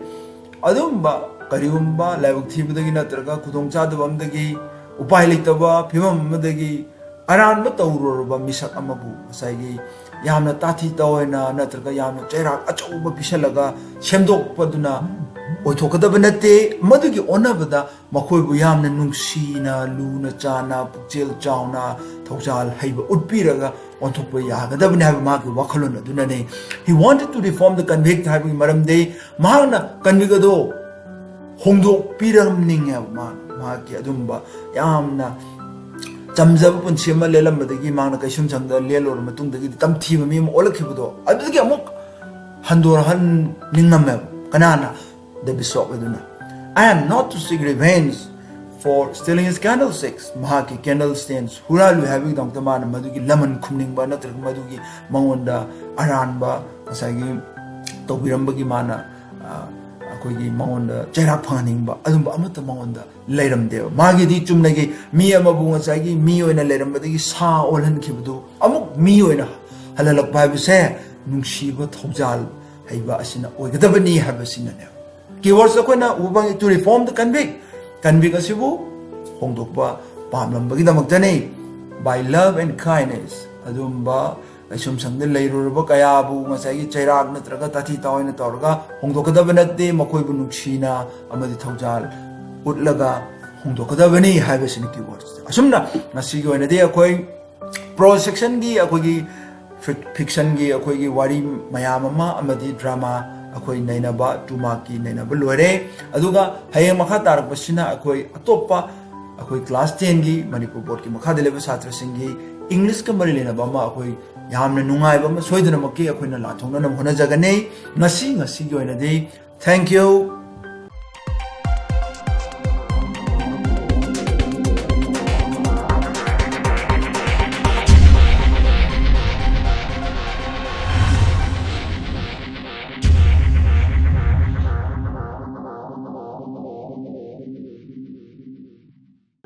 ꯑꯗꯨꯝꯕ ꯀꯔꯤꯒꯨꯝꯕ ꯂꯥꯏꯕꯛ ꯊꯤꯕꯗꯒꯤ ꯅꯠꯇ꯭ꯔꯒ ꯈꯨꯗꯣꯡꯆꯥꯗꯕ ꯑꯃꯗꯒꯤ, ꯎꯄꯥꯏ ꯂꯩꯇꯕ ꯐꯤꯕꯝ ꯑꯃꯗꯒꯤ ꯑꯔꯥꯟꯕ ꯇꯧꯔꯨꯔꯕ ꯃꯤꯁꯛ ꯑꯃꯕꯨ ꯉꯁꯥꯏꯒꯤ ꯌꯥꯝꯅ ꯇꯥꯊꯤ ꯇꯥꯑꯣꯏꯅ ꯅꯠꯇ꯭ꯔꯒ ꯌꯥꯝꯅ ꯆꯩꯔꯥꯛ ꯑꯆꯧꯕ ꯄꯤꯁꯜꯂꯒ ꯁꯦꯝꯗꯣꯛꯄꯗꯨꯅ ꯑꯣꯏꯊꯣꯛꯀꯗꯕ ꯅꯠꯇꯦ꯫ ꯃꯗꯨꯒꯤ ꯑꯣꯟꯅꯕꯗ ꯃꯈꯣꯏꯕꯨ ꯌꯥꯝꯅ ꯅꯨꯡꯁꯤꯅ, ꯂꯨꯅ ꯆꯥꯟꯅ, ꯄꯨꯛꯆꯦꯜ ꯆꯥꯎꯅ, ꯊꯧꯖꯥꯜ ꯍꯩꯕ ꯎꯠꯄꯤꯔꯒ ꯑꯣꯟꯊꯣꯛꯄ ꯌꯥꯒꯗꯕꯅꯤ ꯍꯥꯏꯕ ꯃꯍꯥꯛꯀꯤ ꯋꯥꯈꯜꯂꯣꯟ ꯑꯗꯨꯅꯅꯤ꯫ He wanted to reform the convict ꯍꯥꯏꯕꯒꯤ ꯃꯔꯝꯗꯤ ꯃꯍꯥꯛꯅ convict ꯑꯗꯣ ꯍꯣꯡꯗꯣꯛꯄꯤꯔꯝꯅꯤꯡꯉꯦꯕ꯫ ꯃꯥ, ꯃꯍꯥꯛꯀꯤ ꯑꯗꯨꯝꯕ ꯌꯥꯝꯅ ꯆꯝꯖꯕ ꯄꯨꯟꯁꯤ ꯑꯃ ꯂꯦꯜꯂꯝꯕꯗꯒꯤ ꯃꯍꯥꯛꯅ ꯀꯩꯁꯨꯝꯁꯪꯗ ꯂꯦꯜꯂꯨꯔ ꯃꯇꯨꯡꯗꯒꯤꯗꯤ ꯇꯝꯊꯤꯕ ꯃꯤ ꯑꯃ ꯑꯣꯜꯂꯛꯈꯤꯕꯗꯣ ꯑꯗꯨꯗꯒꯤ ꯑꯃꯨꯛ ꯍꯟꯗꯣꯔꯍꯟꯅꯤꯡꯉꯝꯃꯦꯕ꯫ ꯀꯅꯥꯅ? The bishop ꯑꯗꯨꯅ, "I am not to seek revenge for stealing his candlesticks." ꯃꯍꯥꯛꯀꯤ candle stands ꯍꯨꯔꯥꯜꯂꯨꯏ ꯍꯥꯏꯕꯒꯤꯗꯃꯛꯇ ꯃꯥꯅ ꯃꯗꯨꯒꯤ ꯂꯃꯟ ꯈꯨꯝꯅꯤꯡꯕ ꯅꯠꯇ꯭ꯔꯒ ꯃꯗꯨꯒꯤ ꯃꯉꯣꯟꯗ ꯑꯔꯥꯟꯕ ꯉꯁꯥꯏꯒꯤ ꯇꯧꯕꯤꯔꯝꯕꯒꯤ ꯃꯥꯅ, ꯑ, ꯑꯩꯈꯣꯏꯒꯤ ꯃꯉꯣꯟꯗ ꯆꯩꯔꯥꯛ ꯐꯪꯍꯟꯅꯤꯡꯕ ꯑꯗꯨꯝꯕ ꯑꯃꯠꯇ ꯃꯉꯣꯟꯗ ꯂꯩꯔꯝꯗꯦꯕ꯫ ꯃꯥꯒꯤꯗꯤ ꯆꯨꯝꯅꯒꯤ ꯃꯤ ꯑꯃꯕꯨ ꯉꯁꯥꯏꯒꯤ ꯃꯤ ꯑꯣꯏꯅ ꯂꯩꯔꯝꯕꯗꯒꯤ ꯁꯥ ꯑꯣꯜꯍꯟꯈꯤꯕꯗꯨ ꯑꯃꯨꯛ ꯃꯤ ꯑꯣꯏꯅ ꯍꯜꯍꯜꯂꯛꯄ ꯍꯥꯏꯕꯁꯦ ꯅꯨꯡꯁꯤꯕ ꯊꯧꯖꯥꯜ ꯍꯩꯕ ꯑꯁꯤꯅ ꯑꯣꯏꯒꯗꯕꯅꯤ ꯍꯥꯏꯕꯁꯤꯅꯅꯦꯕ꯫ Keywords ꯑꯩꯈꯣꯏꯅ ꯎꯕ ꯐꯪꯉꯤ, "To reform the convict", convict ꯑꯁꯤꯕꯨ ꯍꯣꯡꯗꯣꯛꯄ ꯄꯥꯝꯂꯝꯕꯒꯤꯗꯃꯛꯇꯅꯤ꯫ "By love and kindness", ꯑꯗꯨꯒꯨꯝꯕ ꯀꯩꯁꯨꯝꯁꯪꯗ ꯂꯩꯔꯨꯔꯕ ꯀꯌꯥꯕꯨ ꯉꯁꯥꯏꯒꯤ ꯆꯩꯔꯥꯛ ꯅꯠꯇ꯭ꯔꯒ ꯇꯥꯊꯤ ꯇꯥꯑꯣꯏꯅ ꯇꯧꯔꯒ ꯍꯣꯡꯗꯣꯛꯀꯗꯕ ꯅꯠꯇꯦ, ꯃꯈꯣꯏꯕꯨ ꯅꯨꯡꯁꯤꯅ ꯑꯃꯗꯤ ꯊꯧꯖꯥꯜ ꯎꯠꯂꯒ ꯍꯣꯡꯗꯣꯛꯀꯗꯕꯅꯤ ꯍꯥꯏꯕꯁꯤꯅꯤ keywords꯫ ꯑꯁꯨꯝꯅ ꯉꯁꯤꯒꯤ ꯑꯣꯏꯅꯗꯤ ꯑꯩꯈꯣꯏ prose sectionꯒꯤ ꯑꯩꯈꯣꯏꯒꯤ fic-, fictionꯒꯤ ꯑꯩꯈꯣꯏꯒꯤ ꯋꯥꯔꯤ ꯃꯌꯥꯝ ꯑꯃ ꯑꯃꯗꯤ drama ꯑꯩꯈꯣꯏ ꯅꯩꯅꯕ, two markꯀꯤ ꯅꯩꯅꯕ ꯂꯣꯏꯔꯦ꯫ ꯑꯗꯨꯒ ꯍꯌꯦꯡ ꯃꯈꯥ ꯇꯥꯔꯛꯄꯁꯤꯅ ꯑꯩꯈꯣꯏ ꯑꯇꯣꯞꯄ ꯑꯩꯈꯣꯏ class tenꯒꯤ ꯃꯅꯤꯄꯨꯔ boardꯀꯤ ꯃꯈꯥꯗ ꯂꯩꯕ ꯁꯥꯇ꯭ꯔꯁꯤꯡꯒꯤ Englishꯀ ꯃꯔꯤ ꯂꯩꯅꯕ ꯑꯃ ꯑꯩꯈꯣꯏ ꯌꯥꯝꯅ ꯅꯨꯡꯉꯥꯏꯕ ꯑꯃ ꯁꯣꯏꯗꯅꯃꯛꯀꯤ ꯑꯩꯈꯣꯏꯅ ꯂꯥꯟꯊꯣꯛꯅꯅꯕ ꯍꯣꯠꯅꯖꯒꯅꯤ꯫ ꯉꯁꯤ, ꯉꯁꯤꯒꯤ ꯑꯣꯏꯅꯗꯤ thank you꯫